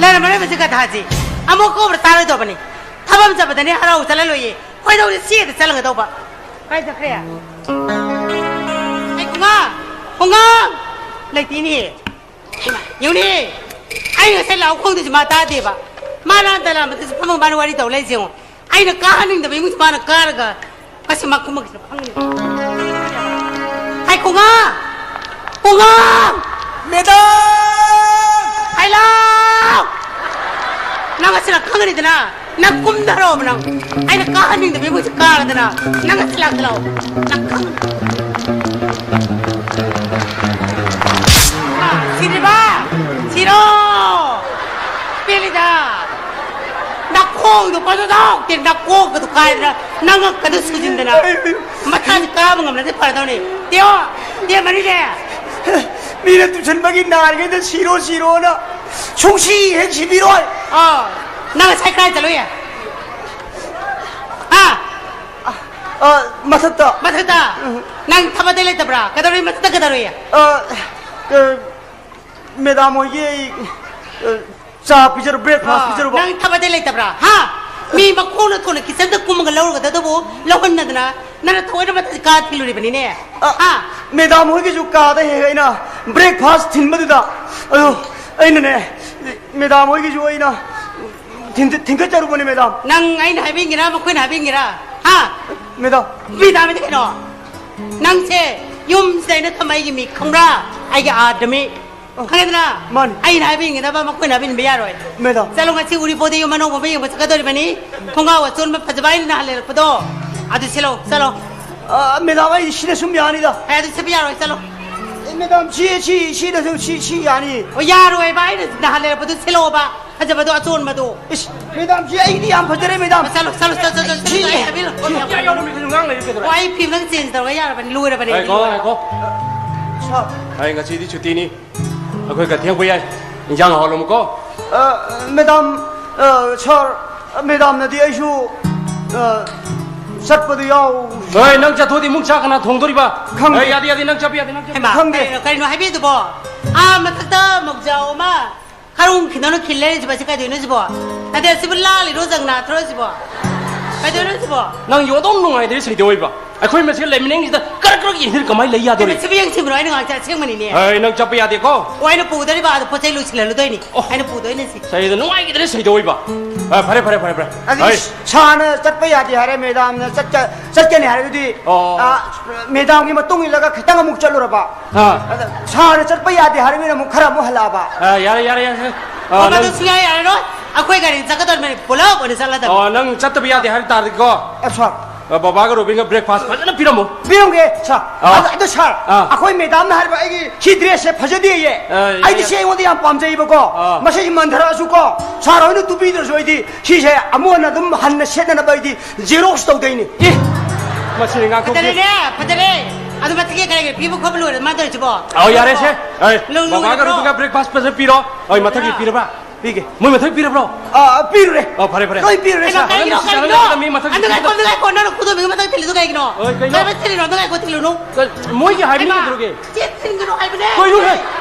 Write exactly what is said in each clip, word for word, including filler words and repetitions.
ꯇꯔꯃꯔꯦ ꯃꯁꯤ ꯒꯙꯥꯁꯤ꯫ ꯑꯃꯨꯛ ꯀꯧꯕ꯭ꯔꯥ ꯇꯥꯔꯣꯏꯗꯧꯕꯅꯤ꯫ ꯊꯕꯛ ꯑꯃ ꯆꯠꯄꯗꯅꯦ ꯍꯔꯥꯎ ꯆꯠꯂ ꯂꯣꯏꯌꯦ꯫ ꯈꯣꯏꯗꯧꯁꯦ ꯆꯦꯗ ꯆꯠꯂꯝꯒꯗꯧꯕ꯫ ꯀꯥꯏ ꯆꯠꯈ꯭ꯔꯦ? ꯑꯩ ꯈꯣꯡꯉꯥꯡ! ꯈꯣꯡꯉꯥꯡ! ꯂꯩꯇꯦꯅꯦ꯫ ꯍꯩꯃꯥ, ꯌꯦꯡꯉꯨꯅꯦ꯫ ꯑꯩ ꯉꯁꯥꯏ ꯂꯥꯎ ꯈꯣꯡꯗꯣꯏꯁꯦ ꯃꯥ ꯇꯥꯗꯦꯕ꯫ ꯃꯥ ꯂꯥꯟꯗ ꯂꯥꯟꯕꯗꯁꯨ ꯐꯝꯃ ꯃꯥꯅ ꯋꯥꯔꯤ ꯇꯧ ꯂꯩꯁꯦ ꯌꯦꯡꯉꯣ꯫ ꯑꯩꯅ ꯀꯥꯍꯟꯅꯤꯡꯗꯕ ꯏꯃꯨꯡꯁꯦ ꯃꯥꯅ ꯀꯥꯔꯒ ꯉꯁꯤ ꯃꯥ ꯀꯨꯝꯃꯛꯈꯤꯁꯤꯅ ꯈꯪꯉꯤꯅꯦ꯫ ꯍꯥꯏ ꯈꯣꯡꯉꯥꯡ! ꯈꯣꯡꯉꯥꯡ! ꯃꯦꯗꯥꯝ! ꯍꯥꯏ ꯂꯥꯎ! ꯅꯪ ꯉꯁꯤ ꯅꯪ ꯈꯪꯒꯅꯤꯗꯅ꯫ ꯅꯪ ꯀꯨꯝꯊꯔꯛꯑꯣꯕ ꯅꯪ꯫ ꯑꯩꯅ ꯀꯥꯍꯟꯅꯤꯡꯗꯕ ꯏꯃꯨꯡꯁꯦ ꯀꯥꯔꯗꯅ꯫ ꯅꯪ ꯉꯁꯤ ꯂꯥꯛꯇ ꯂꯥꯛꯑꯣ꯫ ꯅꯪ ꯈꯪ-, ꯁꯤꯔꯤꯕ! ꯁꯤꯔꯣ! ꯄꯦꯜꯂꯤꯗ! ꯅꯈꯣꯡꯗꯣ ꯄꯗꯣꯗꯥꯎ ꯇꯦ ꯅꯀꯣꯛꯀꯗꯣ ꯀꯥꯏꯗꯅ ꯅꯉꯛꯀꯗꯣ ꯁꯨꯖꯤꯟꯗꯅ ꯃꯊꯥꯁꯦ ꯀꯥꯕ ꯉꯝꯂꯗꯤ ꯐꯔꯗꯧꯅꯤ꯫ ꯇꯦꯌꯣ! ꯇꯦ ꯃꯅꯤꯁꯦ! ꯃꯤꯅ ꯇꯨꯁꯟꯕꯒꯤ ꯅꯥꯔꯤꯉꯩꯗ ꯁꯤꯔꯣ ꯁꯤꯔꯣꯅ ꯁꯨꯡꯁꯤ ꯍꯦꯛ ꯁꯤꯕꯤꯔꯣꯏ꯫ ꯑꯥ, ꯅꯪ ꯉꯁꯥꯏ ꯀꯥꯏ ꯆꯠꯂꯨꯏ? ꯍꯥ? ꯑ, ꯃꯊꯛꯇ꯫ ꯃꯊꯛꯇ? ꯎꯝ꯫ ꯅꯪ ꯊꯕꯛ ꯑꯇꯩ ꯂꯩꯇꯕ꯭ꯔꯥ? ꯀꯩꯗꯧꯔꯤ? ꯃꯊꯛꯇ ꯀꯩꯗꯧꯔꯤ? ꯑ, ꯑ, ꯃꯦꯗꯥꯝ ꯍꯣꯏꯒꯤ ꯑꯩ, ꯑ, ꯆꯥ ꯄꯤꯖꯔꯨ-, breakfast ꯑꯥ, ꯄꯤꯖꯔꯨꯕ꯫ ꯅꯪ ꯊꯕꯛ ꯑꯇꯩ ꯂꯩꯇꯕ꯭ꯔꯥ? ꯍꯥ? ꯃꯤ ꯃꯈꯣꯡꯅ ꯊꯣꯛꯅ kitchenꯗ ꯀꯨꯝꯃꯒ ꯂꯧꯔꯒꯗꯕꯗꯨꯕꯨ ꯂꯧꯍꯟꯅꯗꯅ ꯅꯪꯅ ꯊꯑꯣꯏꯅ ꯃꯊꯛꯇ ꯀꯥ ꯊꯤꯜꯂꯨꯔꯤꯕꯅꯤꯅꯦ꯫ ꯑ, ꯍꯥ? ꯃꯦꯗꯥꯝ ꯍꯣꯏꯒꯤꯁꯨ ꯀꯥꯗ ꯍꯦꯛ ꯍꯦꯛ ꯑꯩꯅ breakfast ꯊꯤꯟꯕꯗꯨꯗ, ꯑꯗꯣ ꯑꯩꯅꯅꯦ, ꯃꯦꯗꯥꯝ ꯍꯣꯏꯒꯤꯁꯨ ꯑꯩꯅ ꯊꯤꯟ-, ꯊꯤꯟꯒꯠꯆꯔꯨꯕꯅꯦ, ꯃꯦꯗꯥꯝ꯫ ꯅꯪ ꯑꯩꯅ ꯍꯥꯏꯕꯤꯟꯒꯦꯔꯥ, ꯃꯈꯣꯏꯅ ꯍꯥꯏꯕꯤꯟꯒꯦꯔꯥ? ꯍꯥ? ꯃꯦꯗꯥꯝ꯫ ꯃꯦꯗꯥꯝ ꯍꯥꯏꯗꯤ ꯀꯩꯅꯣ? ꯅꯪꯁꯦ ꯌꯨꯝꯁꯤꯗ ꯑꯩꯅ ꯊꯝꯕ ꯑꯩꯒꯤ ꯃꯤ ꯈꯪꯕ꯭ꯔꯥ? ꯑꯩꯒꯤ ꯑꯥꯗꯃꯤ꯫ ꯑ, ꯈꯪꯉꯦꯗꯅ? ꯃꯥꯅꯤ꯫ ꯑꯩꯅ ꯍꯥꯏꯕꯤꯟꯒꯗꯕ ꯃꯈꯣꯏꯅ ꯍꯥꯏꯕꯤꯟꯕ ꯌꯥꯔꯣꯏ꯫ ꯃꯦꯗꯥꯝ꯫ ꯆꯠꯂꯣ, ꯉꯁꯤ ꯎꯔꯤꯄꯣꯗ ꯌꯨꯝ ꯑꯅꯧꯕ ꯑꯃ ꯌꯦꯡꯕ ꯆꯠꯀꯗꯧꯔꯤꯕꯅꯤ꯫ ꯈꯣꯡꯒ꯭ꯔꯥꯎ ꯑꯆꯣꯟꯕ ꯐꯖꯕ ꯑꯩꯅ ꯅꯍꯥꯟ ꯂꯩꯔꯛꯄꯗꯣ, ꯑꯗꯨ ꯁꯦꯠꯂꯣ, ꯆꯠꯂꯣ꯫ ꯑ, ꯃꯦꯗꯥꯝ, ꯑꯩ ꯁꯤꯗ ꯁꯨꯝ ꯌꯥꯅꯤꯗ꯫ ꯑꯦ, ꯑꯗꯨ ꯁꯦꯠꯄ ꯌꯥꯔꯣꯏ, ꯆꯠꯂꯣ꯫ ꯑꯦ, ꯃꯦꯗꯥꯝ, ꯁꯤ, ꯁꯤ, ꯁꯤꯗꯁꯨ ꯁꯤ, ꯁꯤ ꯌꯥꯅꯤ꯫ ꯑꯣ, ꯌꯥꯔꯣꯏꯕ, ꯑꯩꯅ ꯅꯍꯥꯟ ꯂꯩꯔꯛꯄꯗꯨ ꯁꯦꯠꯂꯛꯑꯣꯕ, ꯐꯖꯕꯗꯣ, ꯑꯆꯣꯟꯕꯗꯣ꯫ ꯏꯁ, ꯃꯦꯗꯥꯝ, ꯁꯤ ꯑꯩꯗꯤ ꯌꯥꯝ ꯐꯖꯔꯦ, ꯃꯦꯗꯥꯝ꯫ ꯆꯠꯂꯣ, ꯆꯠꯂꯣ, ꯆꯠꯂꯣ, ꯆꯠꯂꯣ, ꯁꯤ, ꯆꯠꯂꯣ, ꯁꯤ, ꯍꯥꯏꯕꯤꯔꯣ꯫ ꯁꯤ꯫ ꯑꯣ, ꯑꯩ ꯐꯤ ꯑꯝꯇꯪ change ꯇꯧꯔꯒ ꯌꯥꯔꯕꯅꯤ, ꯂꯣꯏꯔꯕꯅꯤ, ꯉꯥꯏꯈꯣ, ꯂꯣꯏꯔꯕꯅꯤ꯫ ꯉꯥꯏꯈꯣ꯫ ꯁꯥꯔ꯫ ꯑꯩ ꯉꯁꯤꯗꯤ ꯁꯨꯇꯤꯅꯤ꯫ ꯑꯩꯈꯣꯏ ꯈꯔ ꯊꯦꯡꯕ ꯌꯥꯏ꯫ ꯏꯟꯖꯥꯡ ꯍꯥꯎꯍꯜꯂꯝꯃꯨꯀꯣ꯫ ꯑ, ꯃꯦꯗꯥꯝ, ꯑ, ꯁꯥꯔ, ꯃꯦꯗꯥꯝꯅꯗꯤ ꯑꯩꯁꯨ, ꯑ, ꯆꯠꯄꯗꯨ ꯌꯥꯎ- ꯍꯣꯏ, ꯅꯪ ꯆꯠꯊꯣꯛꯑꯗꯤ ꯏꯃꯨꯡ ꯆꯥꯛ ꯀꯅꯥ ꯊꯣꯡꯗꯣꯔꯤꯕ? ꯈꯪꯗꯦ꯫ ꯑꯦ, ꯌꯥꯗꯦ, ꯌꯥꯗꯦ, ꯅꯪ ꯆꯠꯄ ꯌꯥꯗꯦ, ꯅꯪ ꯆꯠꯄ ꯍꯩꯃꯥ, ꯈꯪꯗꯦ꯫ ꯀꯔꯤꯅꯣ, ꯀꯔꯤꯅꯣ ꯍꯥꯏꯕꯤꯗꯨꯕꯣ? ꯑꯥ ꯃꯊꯛꯇ ꯃꯧꯖꯥꯎ ꯑꯃ ꯈꯔꯨꯡ ꯈꯤꯟꯗꯧꯅ ꯈꯤꯜ ꯂꯩꯔꯤꯁꯤꯕꯣ, ꯑꯁꯤ ꯀꯩꯗꯧꯅꯣ ꯁꯤꯕꯣ? ꯅꯠꯇꯦ, ꯑꯁꯤꯕꯨ ꯂꯥꯜꯂꯤꯔꯣ, ꯖꯪꯅꯥ ꯊꯣꯔꯣ ꯁꯤꯕꯣ? ꯀꯩꯗꯧꯅꯣ ꯁꯤꯕꯣ? ꯅꯪ ꯌꯣꯟꯗꯧ ꯅꯨꯡꯉꯥꯏꯗ꯭ꯔꯦ ꯁꯩꯗꯦ ꯑꯣꯏꯕ꯫ ꯑꯩꯈꯣꯏ ꯃꯁꯦꯜ ꯂꯩꯃꯤꯟꯅꯩꯁꯤꯗ ꯀꯔꯛ ꯀꯔꯛ ꯌꯦꯡꯁꯤꯟ ꯀꯃꯥꯏꯅ ꯂꯩ ꯌꯥꯗꯣꯔꯤ? ꯁꯤꯕꯨ ꯌꯦꯡꯁꯤꯟꯕ꯭ꯔꯣ? ꯑꯩꯅ ꯉꯥꯛꯁꯦ ꯑꯁꯦꯡꯕꯅꯤꯅꯦ꯫ ꯑꯩ ꯅꯪ ꯆꯠꯄ ꯌꯥꯗꯦꯀꯣ꯫ ꯑꯣ, ꯑꯩꯅ ꯄꯨꯗꯣꯔꯤꯕ ꯑꯗꯣ ꯄꯣꯠ ꯆꯩ ꯂꯣꯏꯁꯤꯜꯍꯜꯂꯨꯗꯣꯏꯅꯤ꯫ ꯑꯣ꯫ ꯑꯩꯅ ꯄꯨꯗꯣꯏꯅꯦ ꯁꯤ꯫ ꯁꯩꯗꯦ ꯅꯨꯡꯉꯥꯏꯈꯤꯗ꯭ꯔꯦ ꯁꯩꯗꯦ ꯑꯣꯏꯕ꯫ ꯑ, ꯐꯔꯦ, ꯐꯔꯦ, ꯐꯔꯦ, ꯐꯔꯦ꯫ ꯑꯗꯨꯗꯤ ꯑꯩ ꯁꯥꯔꯅ ꯆꯠꯄ ꯌꯥꯗꯦ ꯍꯥꯏꯔꯦ, ꯃꯦꯗꯥꯝꯅ ꯆꯠꯀ-, ꯆꯠꯀꯅꯤ ꯍꯥꯏꯔꯦ꯫ ꯑꯗꯨꯗꯤ, ꯑꯣ꯫ ꯑ, ꯃꯦꯗꯥꯝꯒꯤ ꯃꯇꯨꯡ ꯏꯜꯂꯒ ꯈꯤꯇꯪ ꯑꯃꯨꯛ ꯆꯠꯂꯨꯔꯕ꯫ ꯑꯥ꯫ ꯑꯗ ꯁꯥꯔꯅ ꯆꯠꯄ ꯌꯥꯗꯦ ꯍꯥꯏꯔꯕꯅꯤꯅ ꯑꯃꯨꯛ ꯈꯔ ꯑꯃꯨꯛ ꯍꯜꯂꯛꯑꯕ꯫ ꯑ, ꯌꯥꯔꯦ, ꯌꯥꯔꯦ, ꯌꯥꯔꯦ꯫ ꯑ, ꯑꯣ, ꯅꯪ ꯃꯗꯨ ꯁꯨꯡꯌꯥ ꯌꯥꯔꯔꯣꯏ꯫ ꯑꯩꯈꯣꯏ ꯒꯥꯔꯤꯗ ꯆꯠꯀꯗꯧꯔꯤꯕꯅꯤ, ꯄꯨꯂꯞ ꯑꯣꯏꯅ ꯆꯠꯂꯗꯕꯅꯤ꯫ ꯑꯣ, ꯅꯪ ꯆꯠꯇꯕ ꯌꯥꯗꯦ ꯍꯥꯏꯕ ꯇꯥꯔꯗꯤꯀꯣ꯫ ꯑ, ꯁꯥꯔ꯫ ꯑ, ꯕꯕꯥꯒ ꯔꯣꯕꯤꯟꯒ breakfast ꯐꯖꯅ ꯄꯤꯔꯝꯃꯣ꯫ ꯄꯤꯔꯝꯒꯦ, ꯁꯥꯔ꯫ ꯑꯥ꯫ ꯑꯗ, ꯑꯗꯣ, ꯁꯥꯔ, ꯑꯥ꯫ ꯑꯩꯈꯣꯏ ꯃꯦꯗꯥꯝꯅ ꯍꯥꯏꯔꯤꯕ ꯑꯩꯒꯤ ꯁꯤ dressꯁꯦ ꯐꯖꯗꯦꯌꯦ꯫ ꯑ, ꯑꯩꯗꯤ ꯌꯥ- ꯁꯤ ꯑꯩꯉꯣꯟꯗ ꯌꯥꯝ ꯄꯥꯝꯖꯩꯕꯀꯣ꯫ ꯑꯥ꯫ ꯃꯁꯤꯁꯤ ꯃꯟꯊꯔꯛꯑꯁꯨꯀꯣ, ꯁꯥꯔ ꯍꯣꯏꯅ ꯇꯨꯕꯤꯗ꯭ꯔꯁꯨ ꯑꯩꯗꯤ ꯁꯤꯁꯦ ꯑꯃꯨꯛ ꯍꯟꯅ ꯑꯗꯨꯝ ꯍꯟꯅ ꯁꯦꯠꯅꯅꯕ ꯑꯩꯗꯤ xerox ꯇꯧꯗꯣꯏꯅꯤ꯫ ꯑꯦ, ꯃꯁꯤꯗꯤ ꯉꯥꯛꯊꯣꯛꯀꯦ꯫ ꯐꯖꯔꯦꯅꯦ, ꯐꯖꯔꯦ꯫ ꯑꯗꯨ ꯃꯊꯛꯀꯤ ꯀꯔꯤ ꯀꯔꯤ ꯄꯤꯕ ꯈꯣꯠꯄ ꯂꯣꯏꯔꯦ, ꯃꯥ ꯇꯧꯔꯤꯁꯤꯕꯣ? ꯑꯧ, ꯌꯥꯔꯦꯁꯦ꯫ ꯑꯩ, ꯂꯣꯏ ꯕꯕꯥꯒ ꯂꯣꯏꯔꯕ꯭ꯔꯣ? ꯔꯣꯕꯤꯟꯒ breakfast ꯐꯖꯅ ꯄꯤꯔꯣ꯫ ꯍꯣꯏ, ꯃꯊꯛꯀꯤ ꯀꯩꯅꯣ? ꯄꯤꯔꯕ? ꯄꯤꯒꯦ꯫ ꯃꯣꯏ ꯃꯊꯛ ꯄꯤꯔꯕ꯭ꯔꯣ? ꯑꯥ, ꯄꯤꯔꯨꯔꯦ꯫ ꯑꯣ, ꯐꯔꯦ, ꯐꯔꯦ꯫ ꯂꯣꯏ ꯄꯤꯔꯨꯔꯦ, ꯀꯩꯅꯣ, ꯁꯥꯔ꯫ ꯀꯩꯅꯣ, ꯐꯖꯅ ꯀꯩꯅꯣ? ꯁꯤꯖꯤꯟꯅꯒꯗꯕꯅꯤ, ꯃꯊꯛꯀꯤ ꯑꯗꯨ ꯉꯥꯏꯈꯣ, ꯄꯤꯔꯕ? ꯑꯗꯨ ꯉꯥꯏꯈꯣ, ꯅꯪꯅ ꯈꯨꯗꯣꯝꯕꯤꯒꯤ ꯃꯊꯛ ꯊꯤꯜꯂꯤꯗꯣ ꯀꯩꯒꯤꯅꯣ? ꯑ, ꯀꯩꯅꯣ? ꯀꯩꯅꯣ ꯊꯤꯜꯂꯤꯅꯣ? ꯑꯗꯨ ꯉꯥꯏꯈꯣ, ꯊꯤꯜꯂꯨꯅꯨ꯫ ꯀ-, ꯃꯣꯏꯒꯤ ꯍꯥꯏꯕꯅꯤ ꯍꯩꯃꯥ! ꯀꯩꯗꯧꯔꯒꯦ? ꯁꯤ ꯊꯤꯟꯒꯅꯨ ꯍꯥꯏꯕꯅꯦ! ꯀꯩꯅꯣ ꯍꯦ?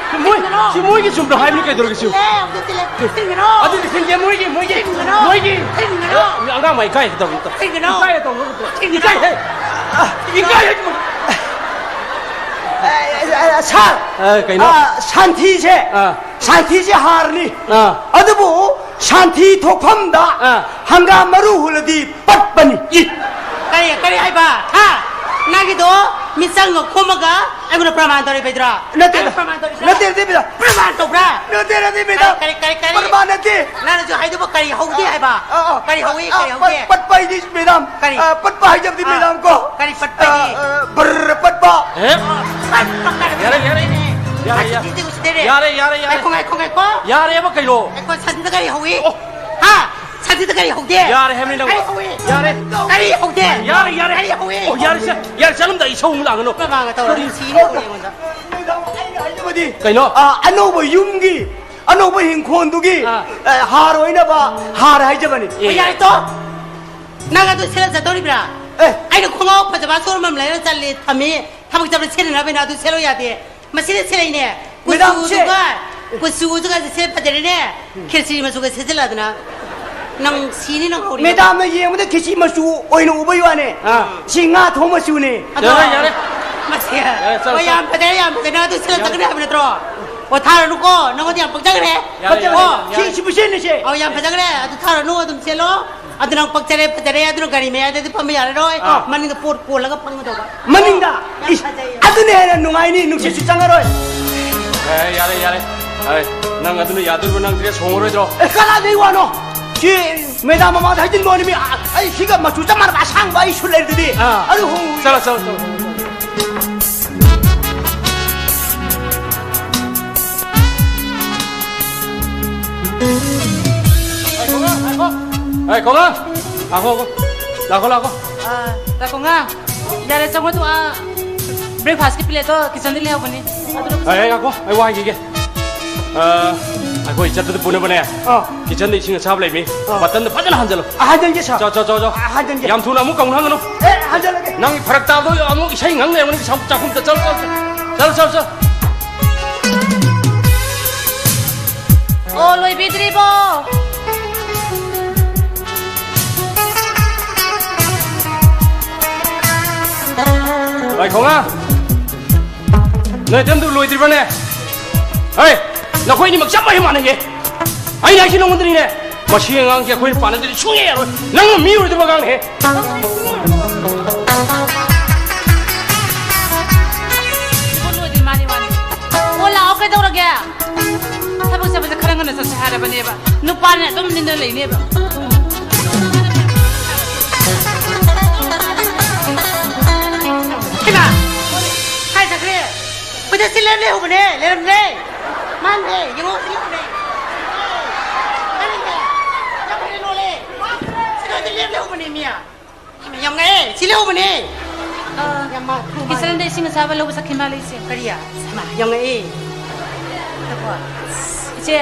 ꯃꯣꯏ, ꯊꯤꯟꯒꯅꯨ! ꯁꯤ ꯃꯣꯏꯒꯤ ꯆꯨꯝꯅ ꯍꯥꯏꯕꯅꯤ ꯀꯩꯗꯧꯔꯒꯦ ꯁꯤ? ꯊꯤꯜꯂꯦ, ꯍꯧꯖꯤꯛ ꯊꯤꯜꯂꯦ꯫ ꯊꯤꯟꯒꯅꯨ! ꯑꯗꯨꯗꯤ ꯊꯤꯟꯗꯦ, ꯃꯣꯏꯒꯤ, ꯃꯣꯏꯒꯤ, ꯊꯤꯟꯒꯅꯨ! ꯃꯣꯏꯒꯤ! ꯊꯤꯟꯒꯅꯨ! ꯑꯦ, ꯑꯉꯥꯡ ꯃꯥꯏ ꯏꯀꯥꯏ ꯇꯧꯔꯤ꯫ ꯊꯤꯟꯒꯅꯨ! ꯏꯀꯥꯏ ꯇꯧꯔꯤ꯫ ꯊꯤꯟꯒꯅꯨ! ꯏꯀꯥꯏ ꯍꯦ! ꯑ, ꯏꯀꯥꯏ ꯍꯦ! ꯑ, ꯑ, ꯑ, ꯁꯥꯔ! ꯑ, ꯀꯩꯅꯣ? ꯑ, ꯁꯥꯟꯊꯤꯁꯦ, ꯑ꯫ ꯁꯥꯟꯊꯤꯁꯦ ꯍꯥꯔꯅꯤ꯫ ꯑ꯫ ꯑꯗꯨꯕꯨ ꯁꯥꯟꯊꯤ ꯊꯣꯛꯐꯝꯗ ꯑ꯫ ꯍꯪꯒꯥꯝ ꯃꯔꯨ ꯍꯨꯜꯂꯗꯤ ꯄꯠꯄꯅꯤ꯫ ꯏ! ꯀꯔꯤ, ꯀꯔꯤ ꯍꯥꯏꯕ? ꯍꯥ? ꯅꯪꯒꯤꯗꯣ ꯃꯤꯆꯪꯒ ꯈꯣꯝꯃꯒ ꯑꯩꯉꯣꯟꯗ ꯄ꯭ꯔꯃꯥꯟ ꯇꯧꯔꯤꯕꯩꯗꯨꯔꯣ? ꯅꯠꯇꯦ, ꯑꯩꯉꯣꯟꯗ ꯄ꯭ꯔꯃꯥꯟ ꯇꯧꯔꯤꯕ꯭ꯔꯣ? ꯅꯠꯇꯦ, ꯅꯠꯇꯦ, ꯃꯦꯗꯥꯝ꯫ ꯄ꯭ꯔꯃꯥꯟ ꯇꯧꯕ꯭ꯔꯥ? ꯅꯠꯇꯦ, ꯅꯠꯇꯦ, ꯃꯦꯗꯥꯝ꯫ ꯀꯔꯤ, ꯀꯔꯤ, ꯀꯔꯤ, ꯀꯔꯤ? ꯄ꯭ꯔꯃꯥꯟ ꯅꯠꯇꯦ꯫ ꯅꯪꯅꯁꯨ ꯍꯥꯏꯗꯨꯕꯨ ꯀꯔꯤ ꯍꯧꯗꯦ ꯍꯥꯏꯕ? ꯑ, ꯑ, ꯀꯔꯤ ꯍꯧꯏ, ꯑ, ꯀꯔꯤ ꯄꯠ-, ꯍꯧꯗꯦ? ꯄꯠꯄ ꯍꯥꯏꯗꯤ, ꯃꯦꯗꯥꯝ꯫ ꯀꯔꯤ? ꯑ, ꯄꯠꯄ ꯍꯥꯏꯗꯕꯗꯤ, ꯑ, ꯃꯦꯗꯥꯝ, ꯀꯣ꯫ ꯀꯔꯤ ꯄꯠꯄ ꯍꯥꯏꯗꯤ? ꯑ, ꯑ, ꯕꯔ ꯄꯠꯄ꯫ ꯑꯦ? ꯄꯠꯄ ꯀꯔꯤ? ꯌꯥꯔꯦ, ꯌꯥꯔꯦ꯫ ꯌꯥꯔꯦ, ꯌꯥꯔꯦ꯫ ꯁꯤꯗꯤ ꯎꯁꯤꯗꯔꯦ꯫ ꯌꯥꯔꯦ, ꯌꯥꯔꯦ, ꯌꯥꯔꯦ꯫ ꯉꯥꯏꯈꯣ, ꯉꯥꯏꯈꯣ, ꯉꯥꯏꯈꯣ꯫ ꯌꯥꯔꯦꯕ ꯀꯩꯅꯣ? ꯉꯥꯏꯈꯣ, ꯁꯟꯗ ꯀꯔꯤ ꯍꯧꯏ? ꯑꯣ꯫ ꯍꯥ? ꯁꯟꯁꯤꯗ ꯀꯔꯤ ꯍꯧꯗꯦ? ꯌꯥꯔꯦ ꯍꯥꯏꯕꯅꯤ ꯅꯪ꯫ ꯀꯔꯤ ꯍꯧꯏ? ꯌꯥꯔꯦ꯫ ꯀꯔꯤ ꯍꯧꯗꯦ? ꯌꯥꯔꯦ, ꯌꯥꯔꯦ꯫ ꯀꯔꯤ ꯍꯧꯏ? ꯑꯣ, ꯌꯥꯔꯦ, ꯁꯦ꯫ ꯌꯥꯔꯦ, ꯆꯠꯂꯝꯗꯥꯏ ꯏꯁꯧ ꯑꯃꯨꯛ ꯂꯥꯡꯒꯅꯨ꯫ ꯃꯃꯥꯒ ꯇꯧꯔꯒ ꯀꯔꯤ? ꯁꯤꯅꯤ ꯍꯧꯏ ꯑꯩꯉꯣꯟꯗ꯫ ꯃꯦꯗꯥꯝ, ꯑꯩꯅ ꯍꯥꯏꯖꯕꯗꯤ, ꯀꯩꯅꯣ? ꯑ, ꯑꯅꯧꯕ ꯌꯨꯝꯒꯤ, ꯑꯅꯧꯕ ꯍꯤꯡꯈꯣꯟꯗꯨꯒꯤ, ꯑꯥ꯫ ꯑ, ꯍꯥꯔ ꯑꯣꯏꯅꯕ ꯍꯥꯔ ꯍꯥꯏꯖꯕꯅꯤ꯫ ꯑꯦ꯫ ꯍꯣꯏ, ꯌꯥꯔꯦ ꯇꯣ꯫ ꯅꯪ ꯑꯗꯨ ꯁꯦꯠꯂ ꯆꯠꯇꯧꯔꯤꯕ꯭ꯔꯥ? ꯑꯦ꯫ ꯑꯩꯅ ꯈꯣꯡꯒ꯭ꯔꯥꯎ ꯐꯖꯕ ꯁꯣꯔꯨꯝ ꯑꯃ ꯂꯩꯔ ꯆꯠꯂꯦ, ꯊꯝꯃꯤ꯫ ꯊꯕꯛ ꯆꯠꯄꯗ ꯁꯦꯠꯅꯅꯕꯅ ꯑꯗꯨ ꯁꯦꯠꯂꯣ ꯌꯥꯗꯦ꯫ ꯃꯁꯤꯗ ꯁꯦꯠꯂꯛꯏꯅꯦ꯫ ꯃꯦꯗꯥꯝ, ꯁꯦ-, ꯀꯨꯆꯨꯗꯨꯒ ꯀꯨꯆꯨꯁꯨꯒꯁꯦ ꯁꯦꯠ ꯐꯖꯔꯦꯅꯦ꯫ ꯈꯦꯆꯤ ꯃꯆꯨꯒ ꯁꯦꯠꯆꯜꯂꯗꯅ꯫ ꯅꯪ ꯁꯤꯅꯤ ꯅꯪ ꯍꯧꯔꯤ꯫ ꯃꯦꯗꯥꯝꯅ ꯌꯦꯡꯕꯗ ꯈꯦꯆꯤ ꯃꯆꯨ ꯑꯣꯏꯅ ꯎꯕꯩ ꯋꯥꯅꯦ꯫ ꯑꯥ꯫ ꯁꯤ ꯉꯥ ꯊꯣꯡ ꯃꯆꯨꯅꯦ꯫ ꯑꯗꯣ ꯌꯥꯔꯦ, ꯌꯥꯔꯦ꯫ ꯃꯁꯤ꯫ ꯌꯥꯔꯦ, ꯆꯠꯂꯣ, ꯑꯣ, ꯆꯠꯂꯣ꯫ ꯌꯥꯝ ꯐꯖꯔꯦ, ꯌꯥꯝ ꯐꯖꯔꯦ꯫ ꯑꯗꯨ ꯁꯦꯠꯂ ꯌꯥꯔꯦ꯫ ꯆꯠꯀꯅꯤ ꯍꯥꯏꯕ ꯅꯠꯇ꯭ꯔꯣ? ꯑꯣ, ꯊꯥꯔꯅꯨꯀꯣ꯫ ꯅꯪꯉꯣꯟꯗ ꯌꯥꯝ ꯄꯛꯆꯈ꯭ꯔꯦ꯫ ꯌꯥꯔꯦ, ꯌꯥꯔꯦ, ꯑꯣ꯫ ꯌꯥꯔꯦ꯫ ꯁꯤ, ꯁꯤꯕꯨ ꯁꯦꯠꯂꯁꯦ꯫ ꯑꯧ, ꯌꯥꯝ ꯐꯖꯈ꯭ꯔꯦ꯫ ꯑꯗꯨ ꯊꯥꯔꯅꯨ, ꯑꯗꯨꯝ ꯁꯦꯠꯂꯣ꯫ ꯑꯗꯨ ꯅꯪ ꯄꯛꯆꯔꯦ, ꯐꯖꯔꯦ꯫ ꯑꯗꯨꯅ ꯒꯥꯔꯤ ꯃꯌꯥꯏꯗꯗꯤ ꯐꯝꯕ ꯌꯥꯔꯔꯣꯏ꯫ ꯑꯥ꯫ ꯃꯅꯤꯡꯗ ꯄꯣꯠ ꯀꯣꯜꯂꯒ ꯐꯝꯒꯗꯧꯕ꯫ ꯃꯅꯤꯡꯗ? ꯌꯥꯝ ꯏꯁ, ꯐꯖꯩꯌꯦ꯫ ꯑꯗꯨꯅ ꯍꯦꯟꯅ ꯅꯨꯡꯉꯥꯏꯅꯤ, ꯅꯨꯡꯁꯤꯠꯁꯨ ꯆꯪꯉꯔꯣꯏ꯫ ꯑꯦ, ꯌꯥꯔꯦ, ꯌꯥꯔꯦ꯫ ꯑꯦ, ꯅꯪ ꯑꯗꯨꯅ ꯌꯥꯗꯣꯔꯤꯕ꯭ꯔꯣ? ꯅꯪ ꯗ꯭ꯔꯦꯁ ꯍꯣꯡꯉꯔꯣꯏꯗ꯭ꯔꯣ? ꯑꯦ, ꯀꯅꯥꯗꯩ ꯋꯥꯅꯣ? ꯁꯤ ꯃꯦꯗꯥꯝ ꯃꯃꯥꯡꯗ ꯍꯥꯏꯖꯤꯟꯕ ꯋꯥꯅꯤ꯫ ꯃꯤ, ꯑ, ꯑꯩ ꯁꯤꯒ ꯃꯆꯨ ꯆꯞ ꯃꯥꯟꯅꯕ ꯑꯁꯥꯡꯕ ꯑꯩ ꯁꯨꯠ ꯂꯩꯔꯤꯗꯨꯗꯤ꯫ ꯑꯥ꯫ ꯑꯗꯨ ꯍꯣꯡꯉꯨ꯫ ꯆꯠꯂꯣ, ꯆꯠꯂꯣ, ꯆꯠꯂꯣ, ꯆꯠꯂꯣ꯫ ꯉꯥꯏꯈꯣ, ꯉꯥꯏꯈꯣ꯫ ꯉꯥꯏꯈꯣ, ꯉꯥꯏꯈꯣ꯫ ꯂꯥꯛꯈꯣ, ꯂꯥꯛꯈꯣ꯫ ꯑꯥ, ꯂꯥꯛꯈꯣ, ꯉꯥ꯫ ꯌꯥꯔꯦ, ꯆꯪꯉꯣ, ꯇꯨ, ꯑꯥ, breakfast ꯀꯤ plate ꯇꯣ kitchen ꯗ ꯂꯩꯍꯧꯕꯅꯤ꯫ ꯑꯗꯨ ꯑꯩ, ꯑꯩ, ꯉꯥꯏꯈꯣ, ꯑꯩ ꯋꯥ ꯍꯥꯏꯈꯤꯒꯦ꯫ ꯑ, ꯑꯩꯈꯣꯏ ꯆꯠꯄꯗ ꯄꯨꯅꯕꯅꯦ꯫ ꯑꯥ꯫ Kitchen ꯗ ꯏꯁꯤꯡ ꯑꯁꯥꯕ ꯂꯩꯃꯤ꯫ ꯑꯥ꯫ Bottle ꯗ ꯐꯖꯅ ꯍꯟꯖꯜꯂꯨ꯫ ꯑꯥ, ꯍꯟꯖꯟꯒꯦ, sir꯫ ꯆꯥꯎ, ꯆꯥꯎ, ꯆꯥꯎ, ꯆꯥꯎ꯫ ꯑꯥ, ꯍꯟꯖꯟꯒꯦ꯫ ꯌꯥꯝ ꯊꯨꯅ ꯑꯃꯨꯛ ꯀꯧꯅ ꯍꯪꯒꯅꯨ꯫ ꯑꯦ, ꯍꯟꯖꯜꯂꯒꯦ꯫ ꯅꯪ ꯐꯔꯛ ꯇꯥꯕꯗꯣ ꯑꯃꯨꯛ ꯏꯁꯩ ꯉꯪ ꯂꯩꯔꯝꯒꯅꯤ ꯆꯥꯛꯈꯨꯝꯗ꯫ ꯆꯠꯂꯣ, ꯆꯠꯂꯣ, ꯆꯠꯂꯣ꯫ ꯆꯠꯂꯣ, ꯆꯠꯂꯣ, ꯆꯠꯂꯣ꯫ ꯑꯣ, ꯂꯣꯏꯕꯤꯗ꯭ꯔꯤꯕꯣ? ꯉꯥꯏꯈꯣ, ꯉꯥ꯫ ꯅꯣꯏ ꯑꯗꯨꯝꯗꯨ ꯂꯣꯏꯗ꯭ꯔꯤꯕꯅꯦ? ꯍꯩ, ꯅꯈꯣꯏ ꯑꯅꯤꯃꯛ ꯆꯞ ꯃꯥꯟꯅꯩ, ꯃꯥꯟꯅꯩꯌꯦ꯫ ꯑꯩꯅ ꯍꯥꯏꯁꯤ ꯅꯉꯣꯟꯗꯅꯤꯅꯦ꯫ ꯃꯁꯤ ꯑꯉꯥꯡꯁꯦ ꯑꯩꯈꯣꯏꯅ ꯄꯥꯟꯅꯗꯗꯤ ꯁꯨꯡꯌꯥ ꯌꯥꯔꯣꯏ꯫ ꯅꯪꯅ ꯃꯤ ꯑꯣꯏꯔꯣꯏꯗꯕ ꯑꯉꯥꯡꯅꯦꯍꯦ꯫ ꯏꯕꯨꯡꯉꯣꯗꯤ ꯃꯥꯅꯤ, ꯃꯥꯅꯤ꯫ ꯑꯣ, ꯂꯥꯛꯑꯣ, ꯀꯩꯗꯧꯔꯒꯦ? ꯊꯕꯛ ꯆꯠꯄꯁꯦ ꯈꯔ ꯉꯟꯅ ꯆꯠꯁꯦ ꯍꯥꯏꯔꯕꯅꯦꯕ꯫ ꯅꯨꯄꯥꯅ ꯑꯗꯨꯝ ꯅꯤꯡꯗ ꯂꯩꯅꯦꯕ꯫ ꯏꯃꯥ! ꯀꯥꯏ ꯆꯠꯈ꯭ꯔꯦ? ꯀꯣꯏꯆꯠ ꯆꯦꯜꯂꯦ, ꯂꯩꯍꯧꯕꯅꯦ, ꯂꯩꯔꯝꯗ꯭ꯔꯦ꯫ ꯃꯥꯅꯦ, ꯌꯦꯡꯉꯣ, ꯁꯤ ꯂꯩꯍꯧꯕꯅꯦ꯫ ꯃꯥꯅꯦ, ꯌꯥꯝ ꯐꯩ, ꯂꯣꯜꯂꯦ꯫ ꯁꯤ ꯀꯥꯏꯗ ꯂꯦꯞ ꯂꯩꯍꯧꯕꯅꯦ, ꯃꯤ? ꯌꯥꯝ ꯉꯛꯑꯦ, ꯁꯤ ꯂꯩꯍꯧꯕꯅꯦ꯫ ꯑ, ꯌꯥꯝ ꯃꯥ-, ꯊꯨ ꯃꯥꯜꯂꯦ꯫ Kitchen ꯗ ꯏꯁꯤꯡ ꯑꯁꯥꯕ ꯂꯧꯕ ꯆꯠꯈꯤ ꯃꯥꯜꯂꯦ, ꯏꯆꯦ꯫ ꯀꯔꯤ? ꯍꯩꯃꯥ, ꯌꯥꯝ ꯉꯛꯑꯦ꯫ ꯏꯆꯦ,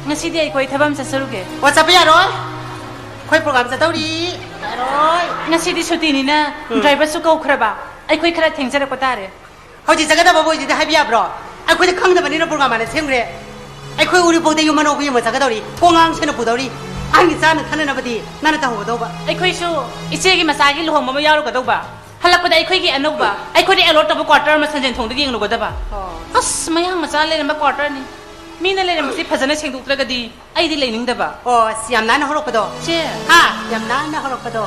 ꯉꯁꯤꯗꯤ ꯑꯩꯈꯣꯏ ꯊꯕꯛ ꯑꯃ ꯆꯠꯆꯔꯨꯒꯦ꯫ ꯑꯣ, ꯆꯠꯄ ꯌꯥꯔꯣꯏ꯫ ꯑꯩꯈꯣꯏ program ꯆꯠꯇꯧꯔꯤ꯫ ꯌꯥꯔꯣꯏ꯫ ꯉꯁꯤꯗꯤ ꯁꯨꯇꯤꯅꯤꯅ ꯎꯝ꯫ Driver ꯁꯨ ꯀꯧꯈ꯭ꯔꯕ꯫ ꯑꯩꯈꯣꯏ ꯈꯔ ꯊꯦꯡꯖꯔꯛꯄ ꯇꯥꯔꯦ꯫ ꯍꯧꯖꯤꯛ ꯆꯠꯀꯗꯕ ꯑꯣꯏꯗꯨꯗꯤ ꯍꯥꯏꯕ ꯌꯥꯕ꯭ꯔꯣ? ꯑꯩꯈꯣꯏꯗꯤ ꯈꯪꯗꯕꯅꯤꯅ ꯄ꯭ꯔꯣꯒ꯭ꯔꯥꯝ ꯍꯥꯟꯅ ꯁꯦꯝꯈ꯭ꯔꯦ꯫ ꯑꯩꯈꯣꯏ ꯎꯔꯤꯄꯣꯛꯇ ꯌꯨꯝ ꯑꯅꯧꯕ ꯌꯦꯡꯕ ꯆꯠꯀꯗꯧꯔꯤ꯫ ꯀꯣꯡꯉꯥꯡ ꯁꯦꯟꯅ ꯄꯨꯗꯧꯔꯤ꯫ ꯑꯍꯟꯒꯤ ꯆꯥꯅ ꯊꯛꯅꯅꯕꯗꯤ ꯅꯪꯅ ꯇꯧꯍꯧꯒꯗꯧꯕ꯫ ꯑꯩꯈꯣꯏꯁꯨ ꯏꯆꯦꯒꯤ ꯃꯆꯥꯒꯤ ꯂꯨꯍꯣꯡꯕ ꯑꯃ ꯌꯥꯎꯔꯨꯒꯗꯧꯕ꯫ ꯍꯜꯂꯛꯄꯗ ꯑꯩꯈꯣꯏꯒꯤ ꯑꯅꯧꯕ, ꯑꯩꯈꯣꯏꯗ ꯑꯦꯂꯣꯠ ꯇꯧꯕ ꯀ꯭ꯋꯥꯇꯔ ꯑꯃ ꯁꯟꯖꯦꯟ ꯊꯣꯡꯗꯒꯤ ꯌꯦꯡꯂꯨꯒꯗꯕ꯫ ꯑꯣ꯫ ꯑꯁ, ꯃꯌꯥꯡ ꯃꯆꯥ ꯂꯩꯔꯝꯕ ꯀ꯭ꯋꯥꯇꯔꯅꯤ꯫ ꯃꯤꯅ ꯂꯩꯔꯝꯕꯁꯤ ꯐꯖꯅ ꯁꯦꯡꯗꯣꯛꯇ꯭ꯔꯒꯗꯤ ꯑꯩꯗꯤ ꯂꯩꯅꯤꯡꯗꯕ꯫ ꯑꯣ, ꯑꯁ, ꯌꯥꯝ ꯅꯥꯟꯅ ꯍꯧꯔꯛꯄꯗꯣ꯫ ꯆꯦ꯫ ꯍꯥ? ꯌꯥꯝ ꯅꯥꯟꯅ ꯍꯧꯔꯛꯄꯗꯣ꯫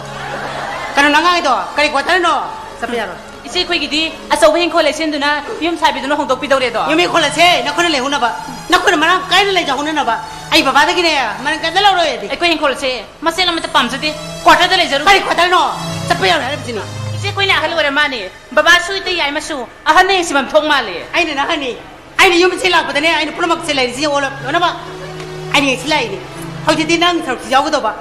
ꯀꯩꯅꯣ ꯅꯪ ꯉꯥꯡꯉꯤꯗꯣ? ꯀꯔꯤ ꯀ꯭ꯋꯥꯇꯔꯅꯣ? ꯆꯠꯄ ꯌꯥꯔꯣꯏ꯫ ꯏꯆꯦ, ꯑꯩꯈꯣꯏꯒꯤꯗꯤ ꯑꯆꯧꯕ ꯍꯤꯡꯈꯣꯜ ꯂꯩꯁꯦꯝꯗꯨꯅ ꯌꯨꯝ ꯁꯥꯕꯤꯗꯨꯅ ꯍꯣꯡꯗꯣꯛꯄꯤꯗꯧꯔꯦꯗꯣ꯫ ꯌꯨꯝ ꯍꯤꯡꯈꯣꯜ ꯑꯁꯦ ꯅꯈꯣꯏꯅ ꯂꯩꯍꯧꯅꯕ, ꯅꯈꯣꯏꯅ ꯃꯔꯥꯡ ꯀꯥꯏꯅ ꯂꯩꯖꯍꯧꯅꯅꯕ ꯑꯩ ꯕꯕꯥꯗꯒꯤꯅꯦ ꯃꯔꯥꯡ ꯀꯥꯏꯅ ꯂꯧꯔꯣꯏ ꯑꯗꯤ꯫ ꯑꯩꯈꯣꯏ ꯍꯤꯡꯈꯣꯜ ꯑꯁꯦ ꯃꯆꯦꯠ ꯑꯃꯠꯇ ꯄꯥꯝꯖꯗꯦ꯫ ꯀ꯭ꯋꯥꯇꯔꯗ ꯂꯩꯖꯔꯨ꯫ ꯀꯔꯤ ꯀ꯭ꯋꯥꯇꯔꯅꯣ? ꯆꯠꯄ ꯌꯥꯔꯣꯏ ꯍꯥꯏꯔꯤꯕꯁꯤꯅꯤ꯫ ꯏꯆꯦ, ꯑꯩꯈꯣꯏꯅ ꯑꯍꯜ ꯑꯣꯏꯔ ꯃꯥꯅꯦ꯫ ꯕꯕꯥꯁꯨ ꯏꯇꯩ ꯌꯥꯏꯃꯁꯨ ꯑꯍꯟꯅ ꯌꯦꯡꯁꯤꯟꯐꯝ ꯊꯣꯛ ꯃꯥꯜꯂꯦ꯫ ꯑꯩꯅ ꯅꯍꯥꯟꯅꯤ ꯑꯩꯅ ꯌꯨꯝꯁꯤ ꯂꯥꯛꯄꯗꯅꯦ, ꯑꯩꯅ ꯄꯨꯝꯅꯃꯛꯁꯦ ꯂꯩꯔꯤꯁꯤ ꯌꯦꯡꯉꯣ-, ꯌꯦꯡꯉꯣꯅꯕ꯫ ꯑꯩꯅ ꯌꯦꯡꯁꯤ ꯂꯥꯛꯏꯅꯤ꯫ ꯍꯧꯖꯤꯛꯇꯤ ꯅꯪ ꯁꯔꯨꯛꯁꯤ ꯌꯥꯎꯒꯗꯧꯕ꯫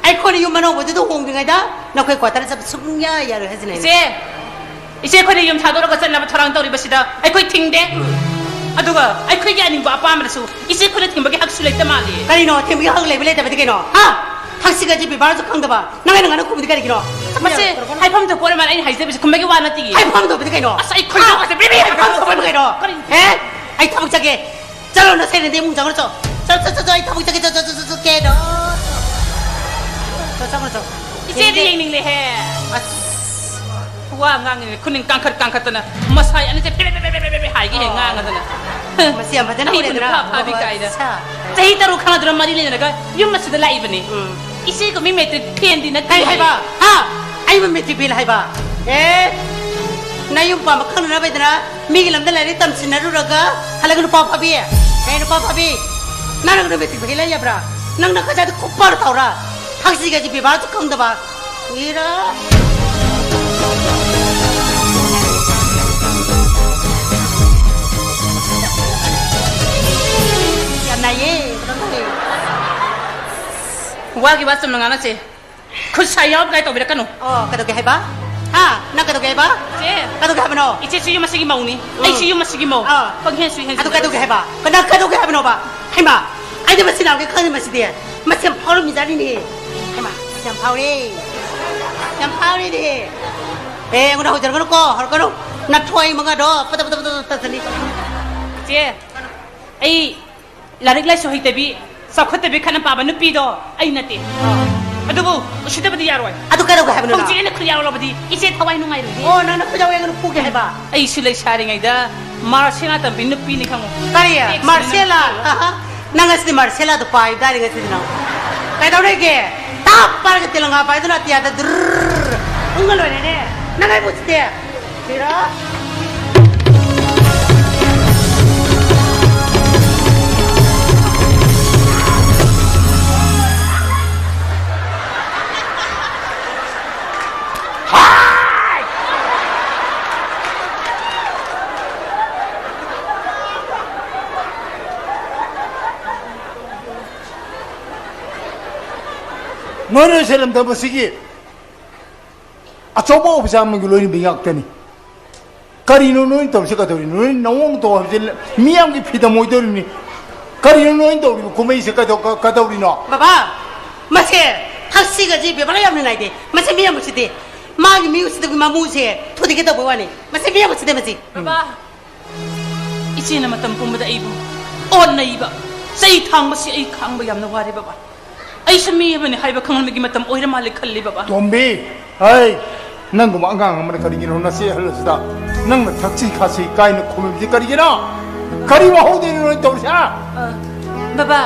ꯑꯩꯈꯣꯏꯅ ꯌꯨꯝ ꯑꯅꯧꯕꯗꯨꯗ ꯍꯣꯡꯗ꯭ꯔꯤꯉꯩꯗ ꯅꯈꯣꯏ ꯀ꯭ꯋꯥꯇꯔꯗ ꯆꯠꯄ ꯁꯨꯡꯌꯥ ꯌꯥꯔꯣꯏ ꯍꯥꯏꯁꯤꯅ ꯑꯩꯅ꯫ ꯏꯆꯦ! ꯏꯆꯦ, ꯑꯩꯈꯣꯏꯅ ꯌꯨꯝ ꯊꯥꯗꯣꯔꯒ ꯆꯠꯅꯕ ꯊꯧꯔꯥꯡ ꯇꯧꯔꯤꯕꯁꯤꯗ ꯑꯩꯈꯣꯏ ꯊꯤꯡꯗꯦ꯫ ꯑꯗꯨꯒ ꯑꯩꯈꯣꯏꯒꯤ ꯑꯅꯤꯡꯕ ꯑꯄꯥꯝꯕꯗꯁꯨ ꯏꯆꯦ, ꯑꯩꯈꯣꯏꯅ ꯊꯤꯡꯕꯒꯤ ꯍꯛꯁꯨ ꯂꯩꯇ ꯃꯥꯜꯂꯦ꯫ ꯀꯔꯤꯅꯣ? ꯊꯤꯡꯕꯒꯤ ꯍꯛ ꯂꯩꯕ ꯂꯩꯇꯕꯗꯤ ꯀꯩꯅꯣ? ꯍꯥ? ꯊꯛꯁꯤꯒ ꯖꯤꯄꯤ ꯚꯥꯔꯁꯨ ꯈꯪꯗꯕ꯫ ꯅꯪ ꯑꯩꯅ ꯉꯥꯡꯅ ꯈꯨꯝꯕꯗꯤ ꯀꯔꯤꯒꯤꯅꯣ? ꯃꯁꯦ, ꯍꯥꯏꯐꯝ ꯊꯣꯛꯄ ꯑꯣꯏꯔ ꯃꯥꯜꯂꯦ ꯑꯩꯅ ꯍꯥꯏꯖꯕꯁꯦ ꯈꯨꯝꯕꯒꯤ ꯋꯥ ꯅꯠꯇꯦ꯫ ꯍꯥꯏꯐꯝ ꯊꯣꯛꯄꯗꯤ ꯀꯩꯅꯣ? ꯑꯁ, ꯑꯩ ꯈꯣꯏꯗꯧ ꯍꯥ? ꯀꯁꯦ ꯕꯤꯕꯤ ꯍꯥꯏꯐꯝ ꯊꯣꯛꯄ ꯀꯩꯅꯣ? ꯀꯔꯤ? ꯍꯦ? ꯑꯩ ꯊꯕꯛ ꯆꯠꯀꯦ꯫ ꯆꯠꯂꯣ, ꯅꯁꯦ ꯅꯗꯤ ꯏꯃꯨꯡ ꯆꯪꯉꯨꯔꯣ, ꯆꯣ꯫ ꯆꯠ, ꯆꯠ, ꯆꯠ, ꯆꯠ, ꯑꯩ ꯊꯕꯛ ꯆꯠꯀꯦ, ꯆꯠ, ꯆꯠ, ꯆꯠ, ꯆꯠ, ꯀꯦꯗꯣ꯫ ꯆꯣ, ꯆꯪꯉꯨꯔꯣ, ꯆꯣ꯫ ꯏꯆꯦꯗꯤ ꯌꯦꯡꯅꯤꯡꯗꯦ꯫ ꯌꯦꯡꯅꯤꯡꯂꯦꯍꯦ꯫ ꯑꯁ꯫ ꯋꯥ ꯉꯥꯡꯉꯤꯅꯦ, ꯈꯨꯅꯤꯡ ꯀꯥꯡꯈꯠ ꯀꯥꯡꯈꯠꯇꯅ, ꯃꯁꯥ ꯑꯅꯤꯁꯦ ꯄꯦ, ꯄꯦ, ꯄꯦ, ꯄꯦ, ꯄꯦ, ꯄꯦ, ꯄꯦ ꯍꯥꯏꯒꯦ ꯍꯦꯛ ꯑꯣ꯫ ꯉꯥꯡꯉꯗꯅ꯫ ꯃꯁꯤ ꯌꯥꯝ ꯐꯖꯅ ꯑꯩꯕꯨ ꯎꯔꯦꯗꯅ꯫ ꯅꯨꯄꯥ ꯐꯥꯕꯤ ꯑꯣ, ꯀꯥꯏꯅ꯫ ꯑꯠꯁꯥ꯫ ꯆꯍꯤ ꯇꯔꯨꯛ ꯈꯪꯅꯗꯅ ꯃꯔꯤ ꯂꯩꯅꯔꯒ ꯌꯨꯝ ꯑꯁꯤꯗ ꯂꯥꯛꯏꯕꯅꯤ꯫ ꯎꯝ꯫ ꯏꯆꯦꯒ ꯃꯤ ꯃꯦꯇ꯭ꯔꯤꯛ ꯐꯦꯜꯗꯤ ꯅꯠꯇꯦ꯫ ꯀꯔꯤ ꯍꯥꯏꯕ? ꯍꯥ? ꯑꯩꯕꯨ ꯃꯦꯇ꯭ꯔꯤꯛ ꯐꯦꯜ ꯍꯥꯏꯕ? ꯑꯦ, ꯅꯌꯨꯝ ꯄꯥꯟꯕ ꯈꯪꯅꯅꯕ ꯍꯥꯏꯗꯅ ꯃꯤꯒꯤ ꯂꯝꯗ ꯂꯥꯏꯔꯤꯛ ꯇꯝꯁꯤꯟꯅꯔꯨꯔꯒ ꯍꯜꯂꯒ ꯅꯨꯄꯥ ꯐꯥꯕꯤ? ꯀꯩ ꯅꯨꯄꯥ ꯐꯥꯕꯤ? ꯅꯪꯅ ꯃꯦꯇ꯭ꯔꯤꯛ ꯐꯦꯜ ꯍꯥꯏ ꯌꯥꯕ꯭ꯔꯥ? ꯅꯪꯅ ꯀꯆꯥꯗ ꯈꯨꯞꯄꯥꯔ ꯊꯥꯎꯔꯥ? ꯊꯛꯁꯤꯒꯁꯤ ꯕꯦꯕꯥꯔꯁꯨ ꯈꯪꯗꯕ꯫ ꯏꯔꯥ꯫ ꯌꯥꯝ ꯅꯥꯏꯌꯦ, ꯀꯩꯅꯣꯝ ꯇꯧꯋꯦ꯫ ꯋꯥꯒꯤ ꯋꯥ ꯆꯨꯝꯅ ꯉꯥꯡꯅꯁꯦ꯫ ꯈꯨꯠ ꯁꯥ ꯌꯥꯎꯕ ꯀꯥꯏ ꯇꯧꯕꯤꯔꯛꯀꯅꯨ꯫ ꯑꯣ, ꯀꯩꯗꯧꯒꯦ ꯍꯥꯏꯕ? ꯍꯥ? ꯅꯪ ꯀꯩꯗꯧꯒꯦ ꯍꯥꯏꯕ? ꯆꯦ꯫ ꯀꯩꯗꯧꯒꯦ ꯍꯥꯏꯕꯅꯣ? ꯏꯆꯦꯁꯨ ꯌꯨꯝ ꯑꯁꯤꯒꯤ ꯃꯧꯅꯤ꯫ ꯎꯝ꯫ ꯑꯩꯁꯨ ꯌꯨꯝ ꯑꯁꯤꯒꯤ ꯃꯧ꯫ ꯑꯥ꯫ ꯄꯪꯍꯦꯟꯁꯨ ꯍꯦꯟꯖꯤꯜꯂꯦ꯫ ꯑꯗꯨ ꯀꯩꯗꯧꯒꯦ ꯍꯥꯏꯕ? ꯀꯅꯥ ꯀꯩꯗꯧꯒꯦ ꯍꯥꯏꯕꯅꯣꯕ? ꯍꯩꯃꯥ, ꯑꯩꯗꯤ ꯃꯁꯤ ꯂꯥꯛꯀꯦ ꯈꯪꯗꯦ ꯃꯁꯤꯗꯤ꯫ ꯃꯁꯤ ꯌꯥꯝ ꯐꯥꯎꯔꯝꯃꯤꯖꯥꯠꯅꯤꯅꯦ꯫ ꯍꯩꯃꯥ, ꯌꯥꯝ ꯐꯥꯎꯔꯦ꯫ ꯌꯥꯝ ꯐꯥꯎꯔꯦꯅꯦ꯫ ꯑꯦ, ꯑꯩꯉꯣꯟꯗ ꯍꯧꯖꯔꯛꯀꯅꯨꯀꯣ, ꯍꯧꯔꯛꯀꯅꯨ꯫ ꯅꯊ꯭ꯋꯥꯏ ꯃꯉꯥꯗꯣ ꯄꯗ ꯄꯗ ꯄꯗ ꯄꯗ ꯇꯠꯁꯅꯤ꯫ ꯆꯦ, ꯑꯩ ꯂꯥꯏꯔꯤꯛ ꯂꯥꯏꯁꯨ ꯍꯩꯇꯕꯤ, ꯆꯥꯎꯈꯠꯇꯕꯤ ꯈꯠꯅ ꯄꯥꯕ ꯅꯨꯄꯤꯗꯣ ꯑꯩ ꯅꯠꯇꯦ꯫ ꯑꯗꯨꯕꯨ ꯎꯁꯤꯠꯇꯕꯗꯤ ꯌꯥꯔꯣꯏ꯫ ꯑꯗꯨ ꯀꯩꯗꯧꯒꯦ ꯍꯥꯏꯕꯅꯣ ꯅꯪ? ꯍꯧꯖꯤꯛ ꯑꯩꯅ ꯈꯨꯌꯥꯎ ꯂꯧꯕꯗꯤ ꯏꯆꯦ ꯊꯋꯥꯏ ꯅꯨꯡꯉꯥꯏꯔꯣꯏꯌꯦ꯫ ꯑꯣ, ꯅꯪꯅ ꯈꯨꯌꯥꯎ ꯌꯦꯡꯒꯅꯨ, ꯐꯨꯒꯦ ꯍꯥꯏꯕ? ꯑꯩꯁꯨ ꯂꯩꯁꯥꯔꯤꯉꯩꯗ ꯃꯥꯔꯁꯦꯂꯥ ꯇꯝꯕꯤ ꯅꯨꯄꯤꯅꯤ ꯈꯪꯉꯨ꯫ ꯀꯔꯤ? ꯃꯥꯔꯁꯦꯂꯥ? ꯑꯍꯥ. ꯅꯪ ꯉꯁꯤꯗꯤ ꯃꯥꯔꯁꯦꯂꯥꯗꯣ ꯄꯥꯏꯕ ꯇꯥꯔꯦ ꯉꯁꯤꯗꯤ ꯅꯪ꯫ ꯀꯩꯗꯧꯔꯦꯒꯦ? ꯇꯥꯞ ꯄꯥꯏꯔꯒ ꯇꯦꯂꯪꯒꯥ ꯄꯥꯏꯗꯨꯅ ꯑꯇꯤꯌꯥꯗ ꯗꯨꯔ ꯎꯪꯉ ꯂꯣꯏꯔꯦꯅꯦ꯫ ꯅꯪ ꯑꯩꯕꯨ ꯎꯁꯤꯠꯇꯦ꯫ ꯁꯤꯔꯥ. ꯅꯣꯏ ꯅꯣꯏ ꯁꯦꯂꯝꯗꯕꯁꯤꯒꯤ ꯑꯆꯧꯕ ꯑꯣꯐꯤꯁꯥꯔ ꯑꯃꯒꯤ ꯂꯣꯏꯅꯕꯤ ꯉꯥꯛꯇꯅꯤ꯫ ꯀꯔꯤꯅꯣ ꯅꯣꯏꯅ ꯇꯧꯔꯤꯁꯦ? ꯀꯩꯗꯧꯔꯤꯅꯣ? ꯅꯣꯏ ꯅꯑꯣꯡ ꯇꯧ ꯍꯥꯏꯕꯁꯦ ꯃꯤꯌꯥꯝꯒꯤ ꯐꯤꯗꯝ ꯑꯣꯏꯗꯧꯔꯤꯕꯅꯤ꯫ ꯀꯔꯤꯅꯣ ꯅꯣꯏꯅ ꯇꯧꯔꯤꯕ ꯀꯨꯝꯍꯩꯁꯦ? ꯀꯩꯗꯧ-, ꯀ-, ꯀꯩꯗꯧꯔꯤꯅꯣ? ꯕꯕꯥ, ꯃꯁꯦ ꯊꯛꯁꯤꯒꯁꯤ ꯕꯦꯕꯥꯔ ꯌꯥꯝꯅ ꯅꯥꯏꯗꯦ꯫ ꯃꯁꯦ ꯃꯤ ꯌꯥꯝ ꯎꯁꯤꯠꯇꯦ꯫ ꯃꯥꯒꯤ ꯃꯤ ꯎꯁꯤꯠꯇꯕꯒꯤ ꯃꯃꯨꯁꯦ ꯊꯨꯗꯦꯛꯀꯦ ꯇꯧꯕꯩ ꯋꯥꯅꯤ꯫ ꯃꯁꯦ ꯃꯤ ꯌꯥꯝ ꯎꯁꯤꯠꯇꯦ ꯃꯁꯤ꯫ ꯕꯕꯥ, ꯏꯆꯦꯅ ꯃꯇꯝ ꯄꯨꯝꯕꯗ ꯑꯩꯕꯨ ꯑꯣꯠꯅꯩꯕ, ꯆꯩ ꯊꯥꯡꯕꯁꯤ ꯑꯩ ꯈꯥꯡꯕ ꯌꯥꯝꯅ ꯋꯥꯔꯦ ꯕꯕꯥ꯫ ꯑꯩꯁꯨ ꯃꯤ ꯑꯃꯅꯤ ꯍꯥꯏꯕ ꯈꯪꯍꯟꯕꯒꯤ ꯃꯇꯝ ꯑꯣꯏꯔ ꯃꯥꯜꯂꯦ ꯈꯜꯂꯤ ꯕꯕꯥ꯫ ꯇꯣꯝꯕꯤ, ꯍꯩ, ꯅꯪꯒꯨꯝꯕ ꯑꯉꯥꯡ ꯑꯃꯅ ꯀꯔꯤꯒꯤꯅꯣ ꯅꯆꯦ ꯑꯍꯜ ꯑꯁꯤꯗ ꯅꯪꯅ ꯊꯛꯁꯤ ꯈꯥꯁꯤ ꯀꯥꯏꯅ ꯈꯨꯝꯃꯤꯕꯗꯤ ꯀꯔꯤꯒꯤꯅꯣ? ꯀꯔꯤ ꯋꯥꯍꯧꯗꯣꯏꯅꯣ ꯅꯣꯏ ꯇꯧꯔꯤꯁꯦ, ꯍꯥ? ꯑ, ꯕꯕꯥ,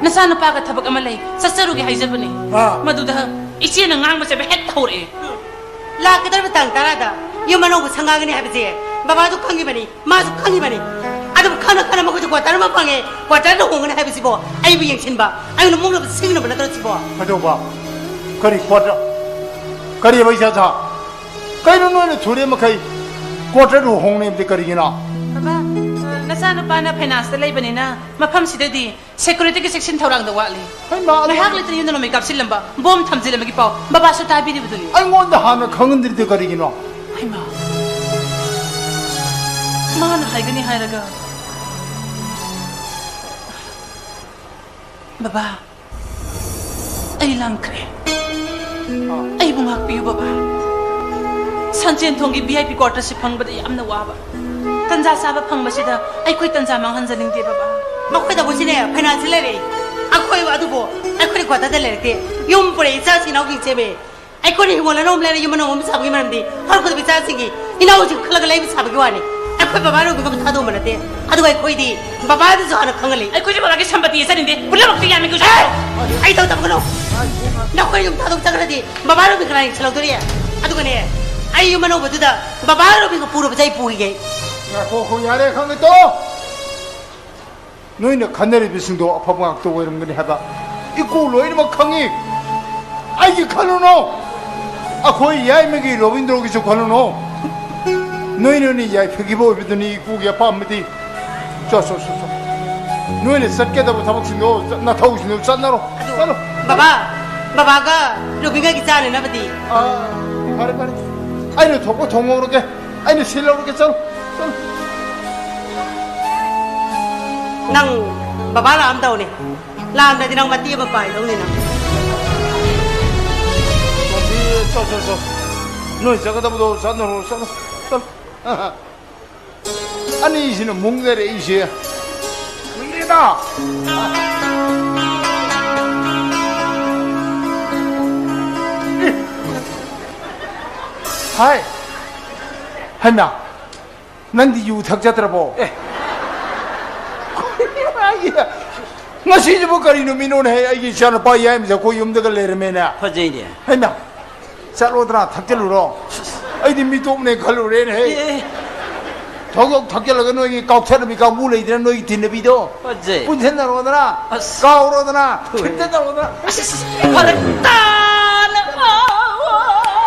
ꯅꯆꯥꯅꯨꯄꯥꯒ ꯊꯕꯛ ꯑꯃ ꯂꯩ, ꯆꯠꯆꯔꯨꯒꯦ ꯍꯥꯏꯖꯕꯅꯤ꯫ ꯑꯥ. ꯃꯗꯨꯗ ꯏꯆꯦꯅ ꯉꯥꯡꯕꯁꯦ ꯍꯦꯛꯇ ꯍꯧꯔꯛꯑꯦ꯫ ꯂꯥꯛꯀꯗꯧꯔꯤꯕ ꯇꯥꯡ ꯇꯔꯥꯗ ꯌꯨꯝ ꯑꯅꯧꯕ ꯁꯪꯒꯥꯒꯅꯤ ꯍꯥꯏꯕꯁꯦ ꯕꯕꯥꯗꯨ ꯈꯪꯉꯤꯕꯅꯤ, ꯃꯥꯁꯨ ꯈꯪꯉꯤꯕꯅꯤ꯫ ꯑꯗꯨꯕꯨ ꯈꯪꯅ ꯈꯪꯅ ꯃꯈꯣꯏꯁꯨ ꯀ꯭ꯋꯥꯇꯔ ꯑꯃ ꯐꯪꯉꯦ, ꯀ꯭ꯋꯥꯇꯔꯗ ꯍꯣꯡꯒꯅꯤ ꯍꯥꯏꯕꯁꯤꯕꯣ ꯑꯩꯕꯨ ꯌꯦꯡꯁꯤꯟꯕ, ꯑꯩꯉꯣꯟꯗ ꯃꯨꯛꯅꯕ ꯁꯤꯡꯅꯕ ꯅꯠꯇ꯭ꯔꯣ ꯁꯤꯕꯣ? ꯀꯩꯗꯧꯕ? ꯀꯔꯤ ꯀ꯭ꯋꯥꯇꯔ? ꯀꯔꯤ ꯍꯥꯏꯕ ꯏꯆꯥ ꯁꯥ? ꯀꯩꯅꯣ ꯅꯣꯏꯅ ꯊꯨꯔꯦ ꯃꯈꯩ ꯀ꯭ꯋꯥꯇꯔꯗ ꯍꯣꯡꯅꯤ ꯍꯥꯏꯕꯗꯤ ꯀꯔꯤꯒꯤꯅꯣ? ꯕꯕꯥ, ꯅꯆꯥꯅꯨꯄꯥꯅ ꯐꯥꯏꯅꯥꯟꯁꯇ ꯂꯩꯕꯅꯤꯅ ꯃꯐꯝꯁꯤꯗꯗꯤ ꯁꯦꯀ꯭ꯌꯨꯔꯤꯇꯤꯒꯤ ꯆꯦꯛꯁꯤꯟ ꯊꯧꯔꯥꯡꯗ ꯋꯥꯠꯂꯤ꯫ ꯍꯩꯃꯥ, ꯑꯗꯨ ꯉꯥꯏꯍꯥꯛ ꯂꯩꯇꯅ ꯌꯨꯝꯗ ꯅꯣꯡꯃꯩ ꯀꯥꯞꯁꯤꯜꯂꯝꯕ, ꯕꯣꯝ ꯊꯝꯖꯤꯜꯂꯝꯕꯒꯤ ꯄꯥꯎ ꯕꯕꯥꯁꯨ ꯇꯥꯕꯤꯔꯤꯕꯗꯨꯅꯤ꯫ ꯑꯩꯉꯣꯟꯗ ꯍꯥꯟꯅ ꯈꯪꯍꯟꯗ꯭ꯔꯤꯗꯤ ꯀꯔꯤꯒꯤꯅꯣ? ꯍꯩꯃꯥ, ꯃꯥꯅ ꯍꯥꯏꯒꯅꯤ ꯍꯥꯏꯔꯒ꯫ ꯕꯕꯥ, ꯑꯩ ꯂꯥꯡꯈ꯭ꯔꯦ꯫ ꯑꯩꯕꯨ ꯉꯥꯛꯄꯤꯌꯨ ꯕꯕꯥ꯫ ꯁꯟꯖꯦꯟ ꯊꯣꯡꯒꯤ ꯚꯤ ꯑꯥꯏ ꯄꯤ ꯀ꯭ꯋꯥꯇꯔꯁꯤ ꯐꯪꯕꯗ ꯌꯥꯝꯅ ꯋꯥꯕ꯫ ꯇꯟꯖꯥ ꯆꯥꯕ ꯐꯪꯕꯁꯤꯗ ꯑꯩꯈꯣꯏ ꯇꯟꯖꯥ ꯃꯥꯡꯍꯟꯖꯅꯤꯡꯗꯦ, ꯕꯕꯥ꯫ ꯃꯈꯣꯏꯗꯕꯨ ꯁꯤꯅꯦ ꯐꯥꯏꯅꯥꯟꯁꯤꯌꯦꯜ ꯂꯩꯔꯛꯏ꯫ ꯑꯩꯈꯣꯏ ꯑꯗꯨꯕꯨ ꯑꯩꯈꯣꯏꯅ ꯀ꯭ꯋꯥꯇꯔꯗ ꯂꯩꯔꯛꯇꯦ꯫ ꯌꯨꯝ ꯄꯨꯔꯛꯏ ꯏꯆꯥꯁꯤꯡ ꯏꯅꯥꯎꯁꯤꯡ ꯁꯦꯝꯃꯦ꯫ ꯑꯩꯈꯣꯏꯅ ꯍꯤꯡꯒꯣꯜ ꯑꯅꯧꯕ ꯂꯩꯔ ꯌꯨꯝ ꯑꯅꯧꯕ ꯑꯃ ꯁꯥꯕꯒꯤ ꯃꯔꯝꯗꯤ ꯍꯧꯔꯛꯄꯗ ꯏꯆꯥꯁꯤꯡꯒꯤ ꯏꯅꯥꯎꯁꯤꯡ ꯈꯜꯂꯒ ꯂꯩꯕ ꯁꯥꯕꯒꯤ ꯋꯥꯅꯤ꯫ ꯑꯩꯈꯣꯏ ꯕꯕꯥ ꯔꯣꯕꯤꯟꯒ ꯊꯥꯗꯣꯛꯑꯝꯕ ꯅꯠꯇꯦ꯫ ꯑꯗꯨꯒ ꯑꯩꯈꯣꯏꯗꯤ ꯕꯕꯥꯗꯨꯁꯨ ꯍꯥꯟꯅ ꯈꯪꯍꯜꯂꯤ꯫ ꯑꯩꯈꯣꯏꯗꯤ ꯕꯕꯥꯒꯤ ꯁꯝꯄꯇꯤ ꯆꯠꯅꯤꯡꯗꯦ꯫ ꯄꯨꯝꯅꯃꯛꯇꯤ ꯌꯥꯅꯤꯡꯉꯤꯁꯦ꯫ ꯑꯦ! ꯑꯩ ꯇꯧ ꯇꯧꯒꯅꯨ꯫ ꯅꯈꯣꯏ ꯌꯨꯝ ꯊꯥꯗꯣꯛ ꯆꯠꯈ꯭ꯔꯗꯤ ꯕꯕꯥ ꯔꯣꯕꯤꯟ ꯀꯅꯥ ꯌꯦꯡꯁꯤꯜꯍꯧꯗꯣꯔꯤ? ꯑꯗꯨꯒꯅꯦ, ꯑꯩ ꯌꯨꯝ ꯑꯅꯧꯕꯗꯨꯗ ꯕꯕꯥ ꯔꯣꯕꯤꯟꯒ ꯄꯨꯔꯕꯁꯦ ꯑꯩ ꯄꯨꯈꯤꯒꯦ꯫ ꯉꯥꯏꯈꯣ, ꯈꯣ, ꯌꯥꯔꯦ, ꯈꯪꯉꯦ, ꯇꯣ꯫ ꯅꯣꯏꯅ ꯈꯟꯅꯔꯤꯕꯁꯤꯡꯗꯣ ꯑꯐꯕ ꯉꯥꯛꯇ ꯑꯣꯏꯔꯝꯒꯅꯤ ꯍꯥꯏꯕ ꯏꯀꯨ ꯂꯣꯏꯅꯃꯛ ꯈꯪꯉꯤ꯫ ꯑꯩꯒꯤ ꯈꯜꯂꯨꯅꯨ꯫ ꯑꯩꯈꯣꯏ ꯌꯥꯏꯃꯒꯤ ꯔꯣꯕꯤꯟꯗ꯭ꯔꯣꯒꯤꯁꯨ ꯈꯜꯂꯨꯅꯨ꯫ ꯅꯣꯏ ꯅꯣꯏꯅ ꯌꯥꯏꯐꯈꯤꯕ ꯑꯣꯏꯕꯗꯨꯅꯤ ꯏꯀꯨꯒꯤ ꯑꯄꯥꯝꯕꯗꯤ꯫ ꯆꯣ, ꯆꯣ, ꯆꯣ, ꯆꯣ꯫ ꯅꯣꯏꯅ ꯆꯠꯀꯗꯕ ꯊꯕꯛꯁꯤꯡꯗꯣ, ꯆꯠ-, ꯅꯊꯧꯁꯤꯡꯗꯣ ꯆꯠꯅꯔꯣ꯫ ꯑꯗꯨ, ꯆꯠꯂꯣ꯫ ꯕꯕꯥ, ꯕꯕꯥꯒ ꯔꯣꯕꯤꯟꯒꯒꯤ ꯆꯥꯅꯅꯕꯗꯤ? ꯑꯥ, ꯐꯔꯦ, ꯐꯔꯦ꯫ ꯑꯩꯅ ꯊꯣꯛꯄ ꯊꯣꯡꯍꯧꯔꯒꯦ꯫ ꯑꯩꯅ ꯁꯤꯜꯍꯧꯔꯒꯦ꯫ ꯆꯠꯂꯣ, ꯆꯠꯂꯣ꯫ ꯅꯪ ꯕꯕꯥ ꯂꯥꯛꯑꯝꯗꯧꯅꯦ꯫ ꯂꯥꯛꯑꯝꯗ꯭ꯔꯗꯤ ꯅꯪ ꯃꯇꯦꯛ ꯑꯃ ꯄꯥꯏꯗꯧꯅꯤ ꯅꯪ꯫ ꯃꯁꯤ, ꯆꯣ, ꯆꯣ, ꯆꯣ꯫ ꯅꯣꯏ ꯆꯠꯀꯗꯕꯗꯣ ꯆꯠꯅꯔꯣ, ꯆꯠꯂꯣ, ꯆꯠꯂꯣ꯫ ꯑꯅꯤꯁꯤꯅ ꯃꯨꯛꯅꯔꯛꯏꯁꯦ꯫ ꯀꯨꯏꯔꯦꯗ꯫ ꯍꯥꯏ꯫ ꯍꯩꯃꯥ, ꯅꯪꯗꯤ ꯌꯨ ꯊꯛꯆꯗ꯭ꯔꯕꯣ? ꯑꯦ꯫ ꯉꯁꯤꯁꯤꯕꯨ ꯀꯔꯤ ꯅꯨꯃꯤꯠꯅꯣꯅꯦ? ꯍꯦ, ꯑꯩꯒꯤ ꯏꯆꯥꯅꯨꯄꯥ ꯌꯥꯏꯃꯁꯦ ꯑꯩꯈꯣꯏ ꯌꯨꯝꯗꯒ ꯂꯩꯔꯝꯃꯦꯅꯦ꯫ ꯐꯖꯩꯅꯦ꯫ ꯍꯩꯃꯥ, ꯆꯠꯂꯣꯗꯅ ꯊꯛꯆꯜꯂꯨꯔꯣ꯫ ꯑꯩꯗꯤ ꯃꯤꯇꯣꯞꯅꯦ ꯈꯜꯂꯨꯔꯦꯅꯦ, ꯍꯦ꯫ ꯑꯦ, ꯑꯦ꯫ ꯊꯣꯛ ꯊꯣꯛ ꯊꯛꯆꯜꯂꯒ ꯅꯣꯏꯒꯤ ꯀꯥꯎꯊꯠꯅꯕꯤ ꯀꯥꯡꯕꯨ ꯂꯩꯗꯅ, ꯅꯣꯏꯒꯤ ꯇꯤꯟꯅꯕꯤꯗꯣ꯫ ꯐꯖꯩ꯫ ꯄꯨꯟꯁꯤꯟꯅꯔꯣꯗꯅ꯫ ꯑꯁ꯫ ꯀꯥꯎꯔꯣꯗꯅ꯫ ꯍꯣꯏ꯫ ꯈꯤꯇ ꯇꯧꯔꯣꯗꯅ꯫ ꯑꯁ, ꯑꯁ, ꯑꯁ, ꯐꯔꯛ ꯇꯥꯅ꯫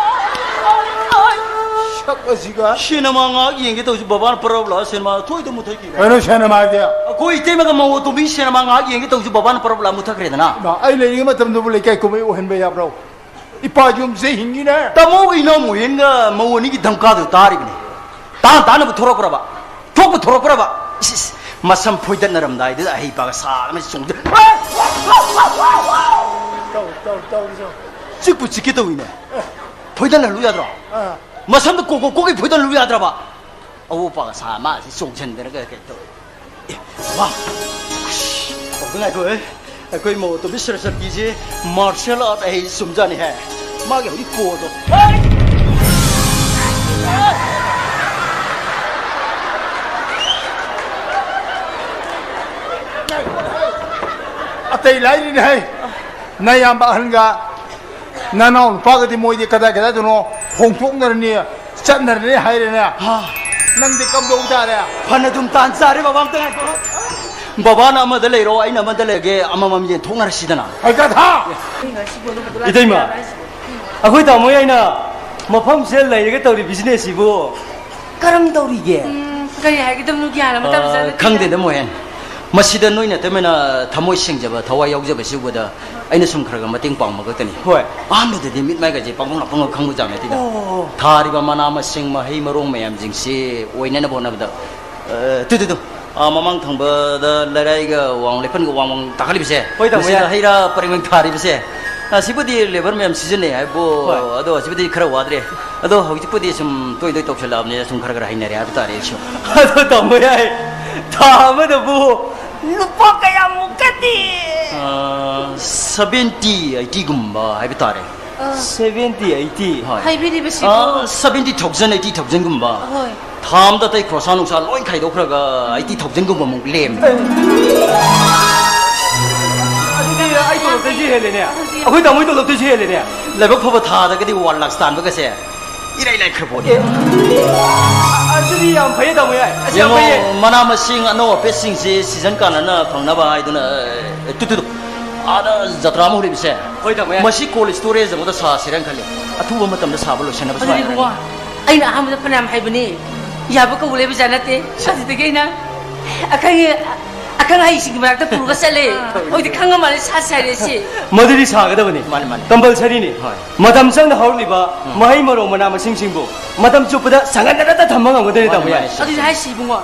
ꯁꯛ ꯑꯁꯤꯒ꯫ ꯁꯤꯅꯦꯃꯥ ꯉꯥꯏꯍꯥꯛ ꯌꯦꯡꯒꯦ ꯇꯧꯁꯤ, ꯕꯕꯥꯅ ꯄꯔꯞ ꯂꯥꯛꯑ ꯁꯤꯅꯦꯃꯥ ꯊꯣꯏꯗ ꯃꯨꯊꯠꯈꯤꯕ꯫ ꯀꯩꯅꯣ ꯁꯤꯅꯦꯃꯥꯗꯤ? ꯑꯩꯈꯣꯏ ꯏꯇꯩꯃꯒ ꯃꯧ ꯑꯇꯣꯝꯕꯤ ꯁꯤꯅꯦꯃꯥ ꯉꯥꯏꯍꯥꯛ ꯌꯦꯡꯒꯦ ꯇꯧꯁꯤ, ꯕꯕꯥꯅ ꯄꯔꯞ ꯂꯥꯛꯑ ꯃꯨꯊꯠꯈ꯭ꯔꯦꯗꯅ꯫ ꯏꯃꯥ, ꯑꯩ ꯂꯩꯔꯤꯉꯩ ꯃꯇꯝꯗꯕꯨ ꯂꯩꯀꯥꯏ ꯀꯨꯝꯍꯩ ꯑꯣꯏꯍꯟꯕ ꯌꯥꯕ꯭ꯔꯣ? ꯏꯄꯥ ꯌꯨꯝꯁꯦ ꯍꯤꯡꯉꯤꯅꯦ꯫ ꯇꯥꯃꯣꯒꯤ ꯏꯅꯥꯎ ꯃꯣꯍꯦꯟꯒ ꯃꯧ ꯑꯅꯤꯒꯤ ꯗꯝꯀꯥꯗꯨ ꯇꯥꯔꯤꯕꯅꯦ꯫ ꯇꯥꯅ ꯇꯥꯅꯕ ꯊꯣꯔꯛꯄ꯭ꯔꯕ? ꯊꯣꯛꯄ ꯊꯣꯔꯛꯄ꯭ꯔꯕ? ꯏꯁ, ꯏꯁ, ꯃꯁꯝ ꯐꯣꯏꯗꯠꯅꯔꯝꯗꯥꯏꯗꯨꯗ ꯑꯍꯩ ꯄꯥꯒ ꯁꯥꯗꯅ ꯆꯣꯡꯗ-, ꯇꯧ, ꯇꯧ, ꯇꯧ, ꯇꯧ꯫ ꯆꯤꯛꯄꯨ ꯆꯤꯛꯀꯦ ꯇꯧꯏꯅꯦ꯫ ꯐꯣꯏꯗꯠꯅꯍꯜꯂꯨ ꯌꯥꯗ꯭ꯔꯣ? ꯑꯥ꯫ ꯃꯁꯝꯗ ꯀꯣꯛ ꯀꯣꯛ ꯀꯣꯛꯀꯩ ꯐꯣꯏꯗꯠꯍꯜꯂꯨ ꯌꯥꯗ꯭ꯔꯕ? ꯑꯋꯣꯄꯥꯒ ꯁꯥ ꯃꯥꯁꯤ ꯆꯣꯡꯁꯤꯟꯗꯅꯒ ꯀꯩ ꯇꯧꯋꯤ꯫ ꯑꯦ, ꯋꯥ! ꯑꯁ, ꯑꯣ, ꯉꯥꯏꯈꯣꯍꯦ꯫ ꯑꯩꯈꯣꯏ ꯃꯧ ꯑꯇꯣꯝꯕꯤ ꯁꯔꯁꯇꯤꯁꯦ martial art ꯍꯩ ꯆꯨꯝꯖꯥꯠꯅꯤꯍꯦ꯫ ꯃꯥꯒꯤ ꯍꯧꯖꯤꯛ ꯄꯣꯗꯣ꯫ ꯑꯇꯩ ꯂꯥꯏꯔꯤꯅꯦ ꯍꯩ꯫ ꯅꯌꯥꯝꯕ ꯑꯍꯟꯒ ꯅꯅꯥꯎ ꯅꯨꯄꯥꯒꯗꯤ ꯃꯣꯏꯗꯤ ꯀꯗꯥꯏ ꯀꯗꯥꯏꯗꯅꯣ ꯍꯣꯡꯗꯣꯛꯅꯔꯅꯤ, ꯆꯠꯅꯔꯅꯤ ꯍꯥꯏꯔꯦꯅꯦ꯫ ꯍꯥ꯫ ꯅꯪꯗꯤ ꯀꯝꯗꯧ ꯇꯥꯔꯦ? ꯐꯅ ꯑꯗꯨꯝ ꯇꯥꯟ ꯆꯥꯔꯦ ꯕꯕꯥ, ꯑꯝꯇ ꯉꯥꯏꯈꯣ꯫ ꯕꯕꯥꯅ ꯑꯃꯗ ꯂꯩꯔꯣ, ꯑꯩꯅ ꯑꯃꯗ ꯂꯩꯔꯒꯦ, ꯑꯃꯃꯝ ꯌꯦꯟꯊꯣꯛꯅꯔꯁꯤꯗꯅ꯫ ꯍꯩꯀꯠꯊ! ꯏꯇꯩꯃ, ꯑꯩꯈꯣꯏ ꯇꯥꯃꯣ ꯑꯩꯅ ꯃꯐꯝꯁꯤꯗ ꯂꯩꯔꯒ ꯇꯧꯔꯤ business ꯁꯤꯕꯨ ꯀꯔꯝ ꯇꯧꯔꯤꯒꯦ? ꯎꯝ, ꯀꯔꯤ ꯍꯥꯏꯒꯗꯕꯅꯣ ꯒ꯭ꯌꯥꯟ ꯑꯃ ꯇꯥꯕ ꯖꯥꯠ ꯑ, ꯅꯠꯇꯦꯗ꯫ ꯈꯪꯗꯦꯗ ꯃꯣꯍꯦꯟ꯫ ꯃꯁꯤꯗ ꯅꯣꯏ ꯅꯠꯇꯃꯤꯅ ꯊꯃꯣꯏ ꯁꯦꯡꯖꯕ, ꯊꯋꯥꯏ ꯌꯥꯎꯖꯕꯁꯤ ꯎꯕꯗ ꯑꯩꯅ ꯁꯨꯝ ꯈꯔ ꯈꯔ ꯃꯇꯦꯡ ꯄꯥꯡꯕ ꯈꯛꯇꯅꯤ꯫ ꯍꯣꯏ꯫ ꯑꯍꯥꯟꯕꯗꯗꯤ ꯃꯤꯠ ꯃꯥꯏꯒꯁꯦ ꯄꯥꯡꯕ ꯂꯥꯛꯄ ꯈꯪꯕ ꯖꯥꯠ ꯅꯠꯇꯦꯗ꯫ ꯑꯣ꯫ ꯊꯥꯔꯤꯕ ꯃꯅꯥ ꯃꯁꯤꯡ, ꯃꯍꯩ ꯃꯔꯣꯡ ꯃꯌꯥꯝꯁꯤꯡꯁꯤ ꯑꯣꯏꯅꯅꯕ ꯍꯣꯠꯅꯕꯗ, ꯑ, ꯇꯨ, ꯇꯨ, ꯇꯨ꯫ ꯑ, ꯃꯃꯥꯡ ꯊꯪꯕꯗ ꯂꯩꯔꯥꯏꯒ ꯋꯥꯡ ꯂꯩꯄꯟꯒ ꯋꯥꯡ ꯋꯥꯡ ꯇꯥꯈꯠꯂꯤꯕꯁꯦ, ꯍꯣꯏ, ꯇꯥꯃꯣ ꯃꯁꯤꯗ ꯌꯥꯏ꯫ ꯍꯩ ꯔꯥ ꯄꯔꯦꯡ ꯄꯔꯦꯡ ꯊꯥꯔꯤꯕꯁꯦ, ꯑ, ꯁꯤꯕꯨꯗꯤ labour ꯃꯌꯥꯝ ꯁꯤꯖꯤꯟꯅꯩ ꯍꯥꯏꯕꯨ, ꯍꯣꯏ꯫ ꯑꯗꯣ ꯁꯤꯕꯨꯗꯤ ꯈꯔ ꯋꯥꯗ꯭ꯔꯦ꯫ ꯑꯗꯣ ꯍꯧꯖꯤꯛꯄꯨꯗꯤ ꯁꯨꯝ ꯇꯣꯏ ꯇꯣꯏ ꯇꯧꯁꯜꯂꯛꯑꯕꯅꯤꯅ ꯁꯨꯝ ꯈꯔ ꯈꯔ ꯍꯩꯅꯔꯦ ꯍꯥꯏꯕ ꯇꯥꯔꯦ ꯑꯩꯁꯨ꯫ ꯑꯗꯣ ꯇꯥꯃꯣ ꯌꯥꯏ, ꯊꯥ ꯑꯃꯗꯕꯨ ꯂꯨꯄꯥ ꯀꯌꯥꯃꯨꯛꯀꯗꯤ? ꯑ, seventy, eighty ꯒꯨꯝꯕ ꯍꯥꯏꯕ ꯇꯥꯔꯦ꯫ ꯑ꯫ Seventy, eighty? ꯍꯣꯏ꯫ ꯍꯥꯏꯕꯤꯔꯤꯕꯁꯤꯕꯨ? ꯑ, seventy thousand, eighty thousand ꯒꯨꯝꯕ꯫ ꯍꯣꯏ꯫ ꯊꯥ ꯑꯃꯗ ꯑꯇꯩ ꯈꯣꯔꯁꯥ ꯅꯨꯡꯁꯥ ꯂꯣꯏ ꯈꯥꯏꯗꯣꯛꯈ꯭ꯔꯒ eighty thousand ꯒꯨꯝꯕꯃꯨꯛ ꯂꯦꯝꯃꯦ꯫ ꯑꯗꯨꯗꯤ ꯑꯩ ꯇꯣꯂꯣꯞꯇꯩꯁꯨ ꯍꯦꯜꯂꯦꯅꯦ꯫ ꯑꯩꯈꯣꯏ ꯇꯥꯃꯣꯒꯤ ꯇꯣꯂꯣꯞꯇꯩꯁꯨ ꯍꯦꯜꯂꯦꯅꯦ꯫ ꯂꯥꯏꯕꯛ ꯐꯕ ꯊꯥꯗꯒꯗꯤ one lakh ꯇꯥꯟꯕꯒꯁꯦ ꯏꯔꯥꯏ ꯂꯥꯏꯈ꯭ꯔ ꯄꯣꯠꯅꯤ꯫ ꯑꯦ, ꯑꯗꯨꯗꯤ ꯌꯥꯝ ꯐꯩꯌꯦ ꯇꯥꯃꯣ ꯌꯥꯏ꯫ ꯑꯁ, ꯌꯥꯝ ꯌꯦꯡꯉꯣ, ꯐꯩꯌꯦ꯫ ꯃꯅꯥ ꯃꯁꯤꯡ ꯑꯅꯧ ꯑꯄꯦꯠꯁꯤꯡꯁꯤ season ꯀꯥꯟꯅꯅ ꯐꯪꯅꯕ ꯍꯥꯏꯗꯨꯅ, ꯑꯦ, ꯇꯨ, ꯇꯨ, ꯇꯨ꯫ ꯑꯥꯗ ꯖꯇ꯭ꯔꯥ ꯑꯃ ꯍꯧꯔꯤꯕꯁꯦ꯫ ꯍꯣꯏ ꯇꯥꯃꯣ ꯌꯥꯏ꯫ ꯃꯁꯤ cold storage ꯑꯃꯗ ꯁꯥꯁꯤꯔꯅ ꯈꯜꯂꯤ꯫ ꯑꯊꯨꯕ ꯃꯇꯝꯗ ꯁꯥꯕ ꯂꯣꯏꯁꯤꯟꯅꯕ ꯑꯗꯨꯗꯤ ꯁꯨꯃꯥꯏꯅ ꯏꯕꯨꯡꯉꯣ, ꯍꯥꯏꯔꯒꯦ꯫ ꯑꯩꯅ ꯑꯍꯥꯟꯕꯗ ꯐꯅꯌꯥꯝ ꯍꯥꯏꯕꯅꯤ, ꯌꯥꯕ ꯀꯧꯕ ꯂꯩꯕ ꯖꯥꯠ ꯅꯠꯇꯦ꯫ ꯑꯗꯨꯗꯒꯤ ꯑꯩꯅ ꯑꯈꯪ, ꯑꯈꯪ ꯑꯍꯩꯁꯤꯡꯒꯤ ꯃꯅꯥꯛꯇ ꯄꯨꯔꯒ ꯆꯠꯂꯦ꯫ ꯍꯧꯖꯤꯛꯇꯤ ꯈꯪꯉ ꯃꯥꯜꯂꯦ, ꯁꯥ ꯁꯥꯔꯦ ꯁꯤ꯫ ꯃꯗꯨꯗꯤ ꯁꯥꯒꯗꯕꯅꯤ꯫ ꯃꯥꯅꯤ, ꯃꯥꯅꯤ꯫ Compulsory ꯅꯤ꯫ ꯍꯣꯏ꯫ ꯃꯇꯝ ꯆꯪꯅ ꯍꯧꯔꯛꯂꯤꯕ ꯎꯝ꯫ ꯃꯍꯩ ꯃꯔꯣꯡ ꯃꯅꯥ ꯃꯁꯤꯡꯁꯤꯡꯕꯨ ꯃꯇꯝ ꯆꯨꯞꯄꯗ ꯁꯪꯍꯟꯗꯅꯇ ꯊꯝꯕ ꯉꯝꯒꯗꯣꯏꯅꯤ ꯃꯥꯅꯤ, ꯇꯥꯃꯣ ꯌꯥꯏ꯫ ꯃꯥꯅꯤ꯫ ꯑꯗꯨꯗꯤ ꯍꯥꯏꯁꯤ ꯏꯕꯨꯡꯉꯣ꯫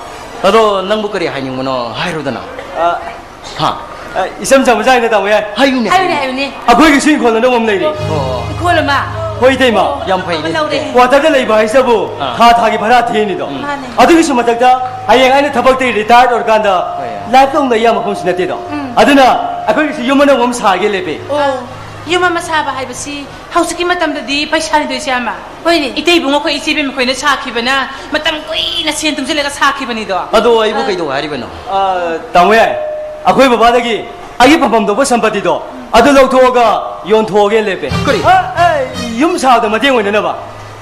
ꯑꯗꯣ ꯅꯪꯕꯨ ꯀꯔꯤ ꯍꯥꯏꯅꯤꯡꯕꯅꯣ ꯍꯥꯏꯔꯨꯗꯅ꯫ ꯑ, ꯍꯥ? ꯑ, ꯏꯆꯝ ꯆꯝꯕ ꯖꯥꯠꯅꯤꯗ ꯇꯥꯃꯣ ꯌꯥꯏ꯫ ꯍꯥꯏꯌꯨꯅꯦ, ꯍꯥꯏꯌꯨꯅꯦ, ꯍꯥꯏꯌꯨꯅꯦ꯫ ꯍꯥꯏꯌꯨꯅꯦ꯫ ꯑꯩꯈꯣꯏꯒꯤꯁꯨ ꯏꯪꯈꯣꯜ ꯑꯅꯧꯕ ꯑꯃ ꯂꯩꯔꯦ꯫ ꯑꯣ꯫ ꯏꯪꯈꯣꯜ ꯑꯃ? ꯍꯣꯏ, ꯏꯇꯩꯃ꯫ ꯑꯣ, ꯌꯥꯝ ꯐꯩꯅꯦ꯫ ꯑꯃ ꯂꯧꯔꯦ꯫ ꯀ꯭ꯋꯥꯇꯔꯗ ꯂꯩꯕ ꯍꯥꯏꯁꯤꯕꯨ ꯑꯥ꯫ ꯊꯥ ꯊꯥꯒꯤ ꯚꯔꯥ ꯊꯤꯔꯤꯅꯤꯗꯣ꯫ ꯎꯝ꯫ ꯃꯥꯅꯦ꯫ ꯑꯗꯨꯒꯤꯁꯨ ꯃꯊꯛꯇ ꯍꯌꯦꯡ ꯑꯩꯅ ꯊꯕꯛꯇꯒꯤ ꯔꯤꯇꯥꯌꯔ ꯑꯣꯏꯔꯀꯥꯟꯗ ꯍꯣꯏ꯫ ꯂꯥꯏꯐ ꯂꯣꯡ ꯂꯩ ꯌꯥꯕ ꯃꯐꯝꯁꯨ ꯅꯠꯇꯦꯗꯣ꯫ ꯎꯝ꯫ ꯑꯗꯨꯅ ꯑꯩꯈꯣꯏꯒꯤꯁꯨ ꯌꯨꯝ ꯑꯅꯧꯕ ꯑꯃ ꯁꯥꯒꯦ ꯂꯦꯞꯄꯦ꯫ ꯑꯣ, ꯌꯨꯝ ꯑꯃ ꯁꯥꯕ ꯍꯥꯏꯕꯁꯤ ꯍꯧꯖꯤꯛꯀꯤ ꯃꯇꯝꯗꯗꯤ ꯄꯩꯁꯥꯅꯤꯗꯣ, ꯏꯆꯦ ꯑꯃ꯫ ꯍꯣꯏꯅꯦ꯫ ꯏꯇꯩ ꯏꯕꯨꯡꯉꯣ ꯑꯩꯈꯣꯏ ꯏꯆꯦ ꯏꯕꯦꯝ ꯃꯈꯣꯏꯅ ꯁꯥꯈꯤꯕꯅ ꯃꯇꯝ ꯀꯨꯏꯅ ꯁꯦꯟ ꯇꯨꯡꯁꯤꯜꯂꯒ ꯁꯥꯈꯤꯕꯅꯤꯗꯣ꯫ ꯑꯗꯣ ꯑꯩꯕꯨ ꯑꯥ꯫ ꯀꯩꯗꯧ ꯍꯥꯏꯔꯤꯕꯅꯣ? ꯑ, ꯇꯥꯃꯣ ꯌꯥꯏ, ꯑꯩꯈꯣꯏ ꯕꯕꯥꯗꯒꯤ ꯑꯩꯒꯤ ꯐꯝꯐꯝ ꯊꯣꯛꯄ ꯁꯝꯄꯇꯤꯗꯣ ꯑꯗꯨ ꯂꯧꯊꯣꯛꯑꯒ ꯌꯣꯟꯊꯣꯛꯑꯒꯦ ꯂꯦꯞꯄꯦ꯫ ꯀꯔꯤ? ꯑ, ꯑ, ꯌꯨꯝ ꯁꯥꯕꯗ ꯃꯇꯦꯡ ꯑꯣꯏꯅꯅꯕ꯫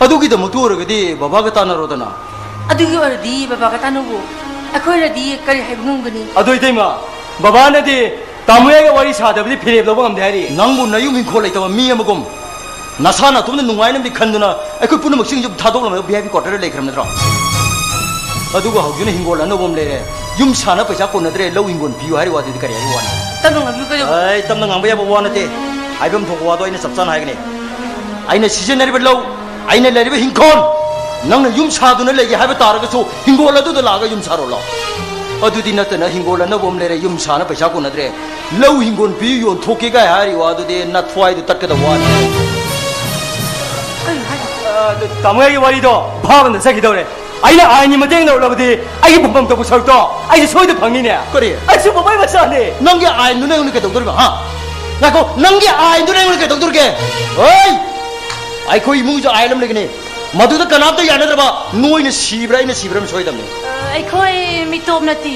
ꯑꯗꯨꯒꯤꯗꯃꯛꯇ ꯑꯣꯏꯔꯒꯗꯤ ꯕꯕꯥꯒ ꯇꯥꯟꯅꯔꯣꯗꯅ꯫ ꯑꯗꯨꯒꯤ ꯑꯣꯏꯔꯗꯤ ꯕꯕꯥꯒ ꯇꯥꯟꯅꯧꯋꯣ꯫ ꯑꯩꯈꯣꯏꯅꯗꯤ ꯀꯔꯤ ꯍꯥꯏꯕ ꯉꯝꯒꯅꯤ? ꯑꯗꯣ ꯏꯇꯩꯃ, ꯕꯕꯥꯅꯗꯤ ꯇꯥꯃꯣ ꯌꯥꯏꯒ ꯋꯥꯔꯤ ꯁꯥꯗꯕꯗꯤ ꯐꯤꯔꯦꯞ ꯂꯧꯕ ꯉꯝꯗꯦ ꯍꯥꯏꯔꯤ꯫ ꯅꯪꯕꯨ ꯅꯌꯨꯝ ꯏꯪꯈꯣꯜ ꯂꯩꯇꯕ ꯃꯤ ꯑꯃꯒꯨꯝ ꯅꯁꯥ ꯅꯇꯣꯝꯗ ꯅꯨꯡꯉꯥꯏꯅꯕꯗꯤ ꯈꯟꯗꯨꯅ ꯑꯩꯈꯣꯏ ꯄꯨꯝꯅꯃꯛꯁꯤꯡꯁꯨ ꯊꯥꯗꯣꯛꯂꯝꯂꯒ ꯚꯤ ꯑꯥꯏ ꯄꯤ ꯀ꯭ꯋꯥꯇꯔꯗ ꯂꯩꯈ꯭ꯔꯕ ꯅꯠꯇ꯭ꯔꯣ? ꯑꯗꯨꯒ ꯍꯧꯖꯤꯛꯅ ꯍꯤꯡꯒꯣꯜ ꯑꯅꯧꯕ ꯑꯃ ꯂꯩꯔꯦ, ꯌꯨꯝ ꯁꯥꯅ ꯄꯩꯁꯥ ꯀꯣꯟꯅꯗ꯭ꯔꯦ, ꯂꯧ ꯍꯤꯡꯒꯣꯜ ꯄꯤꯌꯨ ꯍꯥꯏꯔꯤ ꯋꯥꯗꯨꯗꯤ ꯀꯔꯤ ꯍꯥꯏꯕ ꯋꯥꯅꯣ? ꯇꯞꯅ ꯉꯥꯡꯕꯤꯌꯨ ꯀꯩꯗꯧꯕ? ꯑꯩ ꯇꯞꯅ ꯉꯥꯡꯕ ꯌꯥꯕ ꯋꯥ ꯅꯠꯇꯦ, ꯍꯥꯏꯐꯝ ꯊꯣꯛꯄ ꯋꯥꯗꯣ ꯑꯩꯅ ꯆꯞ ꯆꯥꯅ ꯍꯥꯏꯒꯅꯤ꯫ ꯑꯩꯅ ꯁꯤꯖꯤꯟꯅꯔꯤꯕ ꯂꯧ, ꯑꯩꯅ ꯂꯩꯔꯤꯕ ꯍꯤꯡꯈꯣꯜ, ꯅꯪꯅ ꯌꯨꯝ ꯁꯥꯗꯨꯅ ꯂꯩꯒꯦ ꯍꯥꯏꯕ ꯇꯥꯔꯒꯁꯨ ꯍꯤꯡꯒꯣꯜ ꯑꯗꯨꯗ ꯂꯥꯛꯑꯒ ꯌꯨꯝ ꯁꯥꯔꯣ ꯂꯥꯎ꯫ ꯑꯗꯨꯗꯤ ꯅꯠꯇꯅ ꯍꯤꯡꯒꯣꯜ ꯑꯅꯧꯕ ꯑꯃ ꯂꯩꯔꯦ, ꯌꯨꯝ ꯁꯥꯅ ꯄꯩꯁꯥ ꯀꯣꯟꯅꯗ꯭ꯔꯦ, ꯂꯧ ꯍꯤꯡꯒꯣꯜ ꯄꯤꯌꯨ ꯌꯣꯟꯊꯣꯛꯀꯦ ꯀꯥꯏ ꯍꯥꯏꯔꯤ ꯋꯥꯗꯨꯗꯤ ꯅꯊ꯭ꯋꯥꯏꯗꯨ ꯇꯠꯀꯗꯕ ꯋꯥꯅꯤ꯫ ꯀꯩꯅꯣ ꯍꯥꯏꯁꯦ? ꯑ, ꯇꯥꯃꯣ ꯑꯩꯒꯤ ꯋꯥꯔꯤꯗꯣ ꯚꯥꯞ ꯑꯃꯗ ꯆꯠꯈꯤꯗꯧꯔꯦ꯫ ꯑꯩꯅ ꯑꯥꯏꯟꯒꯤ ꯃꯇꯦꯡ ꯂꯧꯔꯕꯗꯤ ꯑꯩꯒꯤ ꯐꯪꯐꯝ ꯊꯣꯛꯄ ꯁꯔꯨꯛꯇꯣ ꯑꯩꯁꯨ ꯁꯣꯏꯗꯅ ꯐꯪꯅꯤꯅꯦ꯫ ꯀꯔꯤ? ꯑꯩꯁꯨ ꯕꯕꯥꯏ ꯃꯆꯥꯅꯦ꯫ ꯅꯪꯒꯤ ꯑꯥꯏꯟꯗꯨꯅ ꯑꯩꯉꯣꯟꯗ ꯀꯩꯗꯧꯗꯣꯔꯤꯕ, ꯍꯥ? ꯉꯥꯏꯈꯣ, ꯅꯪꯒꯤ ꯑꯥꯏꯟꯗꯨꯅ ꯑꯩꯉꯣꯟꯗ ꯀꯩꯗꯧꯗꯣꯔꯤꯒꯦ? ꯍꯣꯏ! ꯑꯩꯈꯣꯏ ꯏꯃꯨꯡꯁꯨ ꯑꯥꯏꯟ ꯑꯃ ꯂꯩꯒꯅꯤ꯫ ꯃꯗꯨꯗ ꯀꯅꯥꯝꯇ ꯌꯥꯅꯗ꯭ꯔꯕ, ꯅꯣꯏꯅ ꯁꯤꯕ꯭ꯔꯥ ꯑꯩꯅ ꯁꯤꯕ꯭ꯔꯥ ꯑꯃ ꯁꯣꯏꯗꯕꯅꯤ꯫ ꯑ, ꯑꯩꯈꯣꯏ ꯃꯤꯇꯣꯞ ꯅꯠꯇꯦ꯫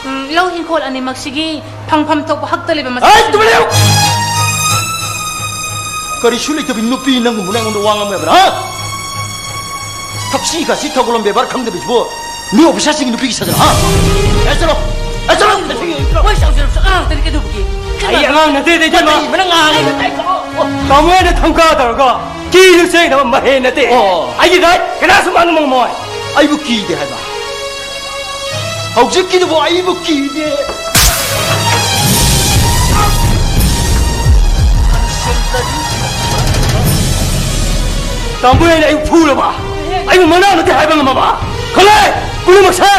ꯎꯝ, ꯂꯧ ꯍꯤꯡꯈꯣꯜ ꯑꯅꯤꯃꯛꯁꯤꯒꯤ ꯐꯪꯐꯝ ꯊꯣꯛꯄ ꯍꯛꯇ ꯂꯩꯕ ꯃꯆꯥ꯫ ꯍꯩ, ꯇꯨꯃꯤꯟ ꯂꯩꯌꯨ! ꯀꯔꯤꯁꯨ ꯂꯩꯇꯕꯤ ꯅꯨꯄꯤ ꯅꯪꯒꯨꯝꯕꯅ ꯑꯩꯉꯣꯟꯗ ꯋꯥ ꯉꯥꯡꯕ ꯌꯥꯕ꯭ꯔꯥ, ꯍꯥ? ꯊꯛꯁꯤ ꯈꯥꯁꯤ ꯊꯧꯒꯜꯂꯣꯟ ꯕꯦꯕꯥꯔ ꯈꯪꯗꯕꯤꯁꯤꯕꯨ ꯃꯤ ꯑꯣꯐꯤꯁꯥꯔꯁꯤꯡꯒꯤ ꯅꯨꯄꯤꯒꯤ ꯁꯥꯖꯜ, ꯍꯥ? ꯑꯦ, ꯆꯠꯂꯣ! ꯑꯦ, ꯆꯠꯂꯣ! ꯃꯣꯏ ꯆꯥꯎꯖꯔꯁꯨ ꯑꯉꯥꯡ ꯉꯥꯛꯇꯅꯤ ꯀꯩꯗꯧꯕꯒꯦ? ꯑꯩ ꯑꯉꯥꯡ ꯅꯠꯇꯦ, ꯏꯇꯩꯃ꯫ ꯀꯔꯤꯕꯅ ꯉꯥꯡꯉꯤ? ꯇꯥꯃꯣ ꯍꯣꯏꯅ ꯊꯝꯀꯥ ꯇꯧꯔꯒ ꯀꯤꯗꯨ ꯆꯦꯟꯅꯕ ꯃꯍꯩ ꯅꯠꯇꯦ꯫ ꯑꯣ꯫ ꯑꯩꯒꯤ ꯔꯥꯏꯠ ꯀꯅꯥꯁꯨ ꯃꯥꯡꯕ ꯉꯝꯃꯣꯏ꯫ ꯑꯩꯕꯨ ꯀꯤꯗꯦ ꯍꯥꯏꯕ? ꯍꯧꯖꯤꯛꯀꯤꯗꯨꯕꯨ ꯑꯩꯕꯨ ꯀꯤꯗꯦ꯫ ꯇꯥꯃꯣ ꯍꯣꯏꯅ ꯑꯩꯕꯨ ꯐꯨꯔꯕ? ꯑꯩꯕꯨ ꯃꯅꯥꯎ ꯅꯠꯇꯦ ꯍꯥꯏꯕ ꯉꯝꯃꯕ? ꯈꯜꯂꯦ! ꯄꯨꯝꯅꯃꯛꯁꯦ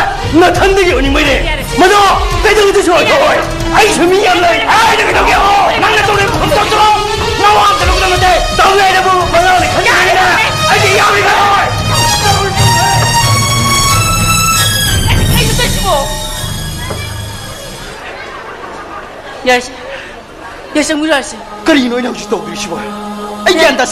ꯅꯊꯟꯗꯒꯤ ꯑꯣꯏꯅꯤꯡꯕꯩꯅꯦ꯫ ꯃꯗꯣ ꯀꯩꯗꯧꯅꯨꯡꯗꯁꯨ ꯑꯣꯏꯊꯣꯛꯑꯣꯏ꯫ ꯑꯩꯁꯨ ꯃꯤ ꯌꯥꯝ ꯂꯩ꯫ ꯑꯩꯅ ꯀꯩꯗꯧꯒꯦ? ꯅꯪꯅ ꯇꯧꯔꯤꯕ ꯈꯣꯡꯊꯥꯡꯗꯨꯔꯣ? ꯅꯋꯥ ꯑꯝꯇ ꯂꯧꯒꯗꯕ ꯅꯠꯇꯦ꯫ ꯇꯧ ꯌꯥꯏꯅꯕꯨ ꯃꯅꯥꯎ ꯌꯥꯔꯦ, ꯌꯥꯔꯦ꯫ ꯑꯩꯗꯤ ꯌꯥꯎꯔꯤꯉꯩ꯫ ꯀꯩꯅꯣ ꯇꯧꯏꯁꯤꯕꯣ? ꯌꯥꯔꯦꯁꯦ꯫ ꯌꯥꯔꯦ, ꯆꯪꯕꯤꯔꯣ, ꯌꯥꯔꯦꯁꯦ꯫ ꯀꯔꯤꯅꯣ ꯑꯩꯅ ꯍꯧꯖꯤꯛ ꯇꯧꯗꯣꯏꯁꯤꯕꯣ? ꯑꯩ ꯒ꯭ꯌꯥꯟ ꯇꯥꯁꯤꯜ-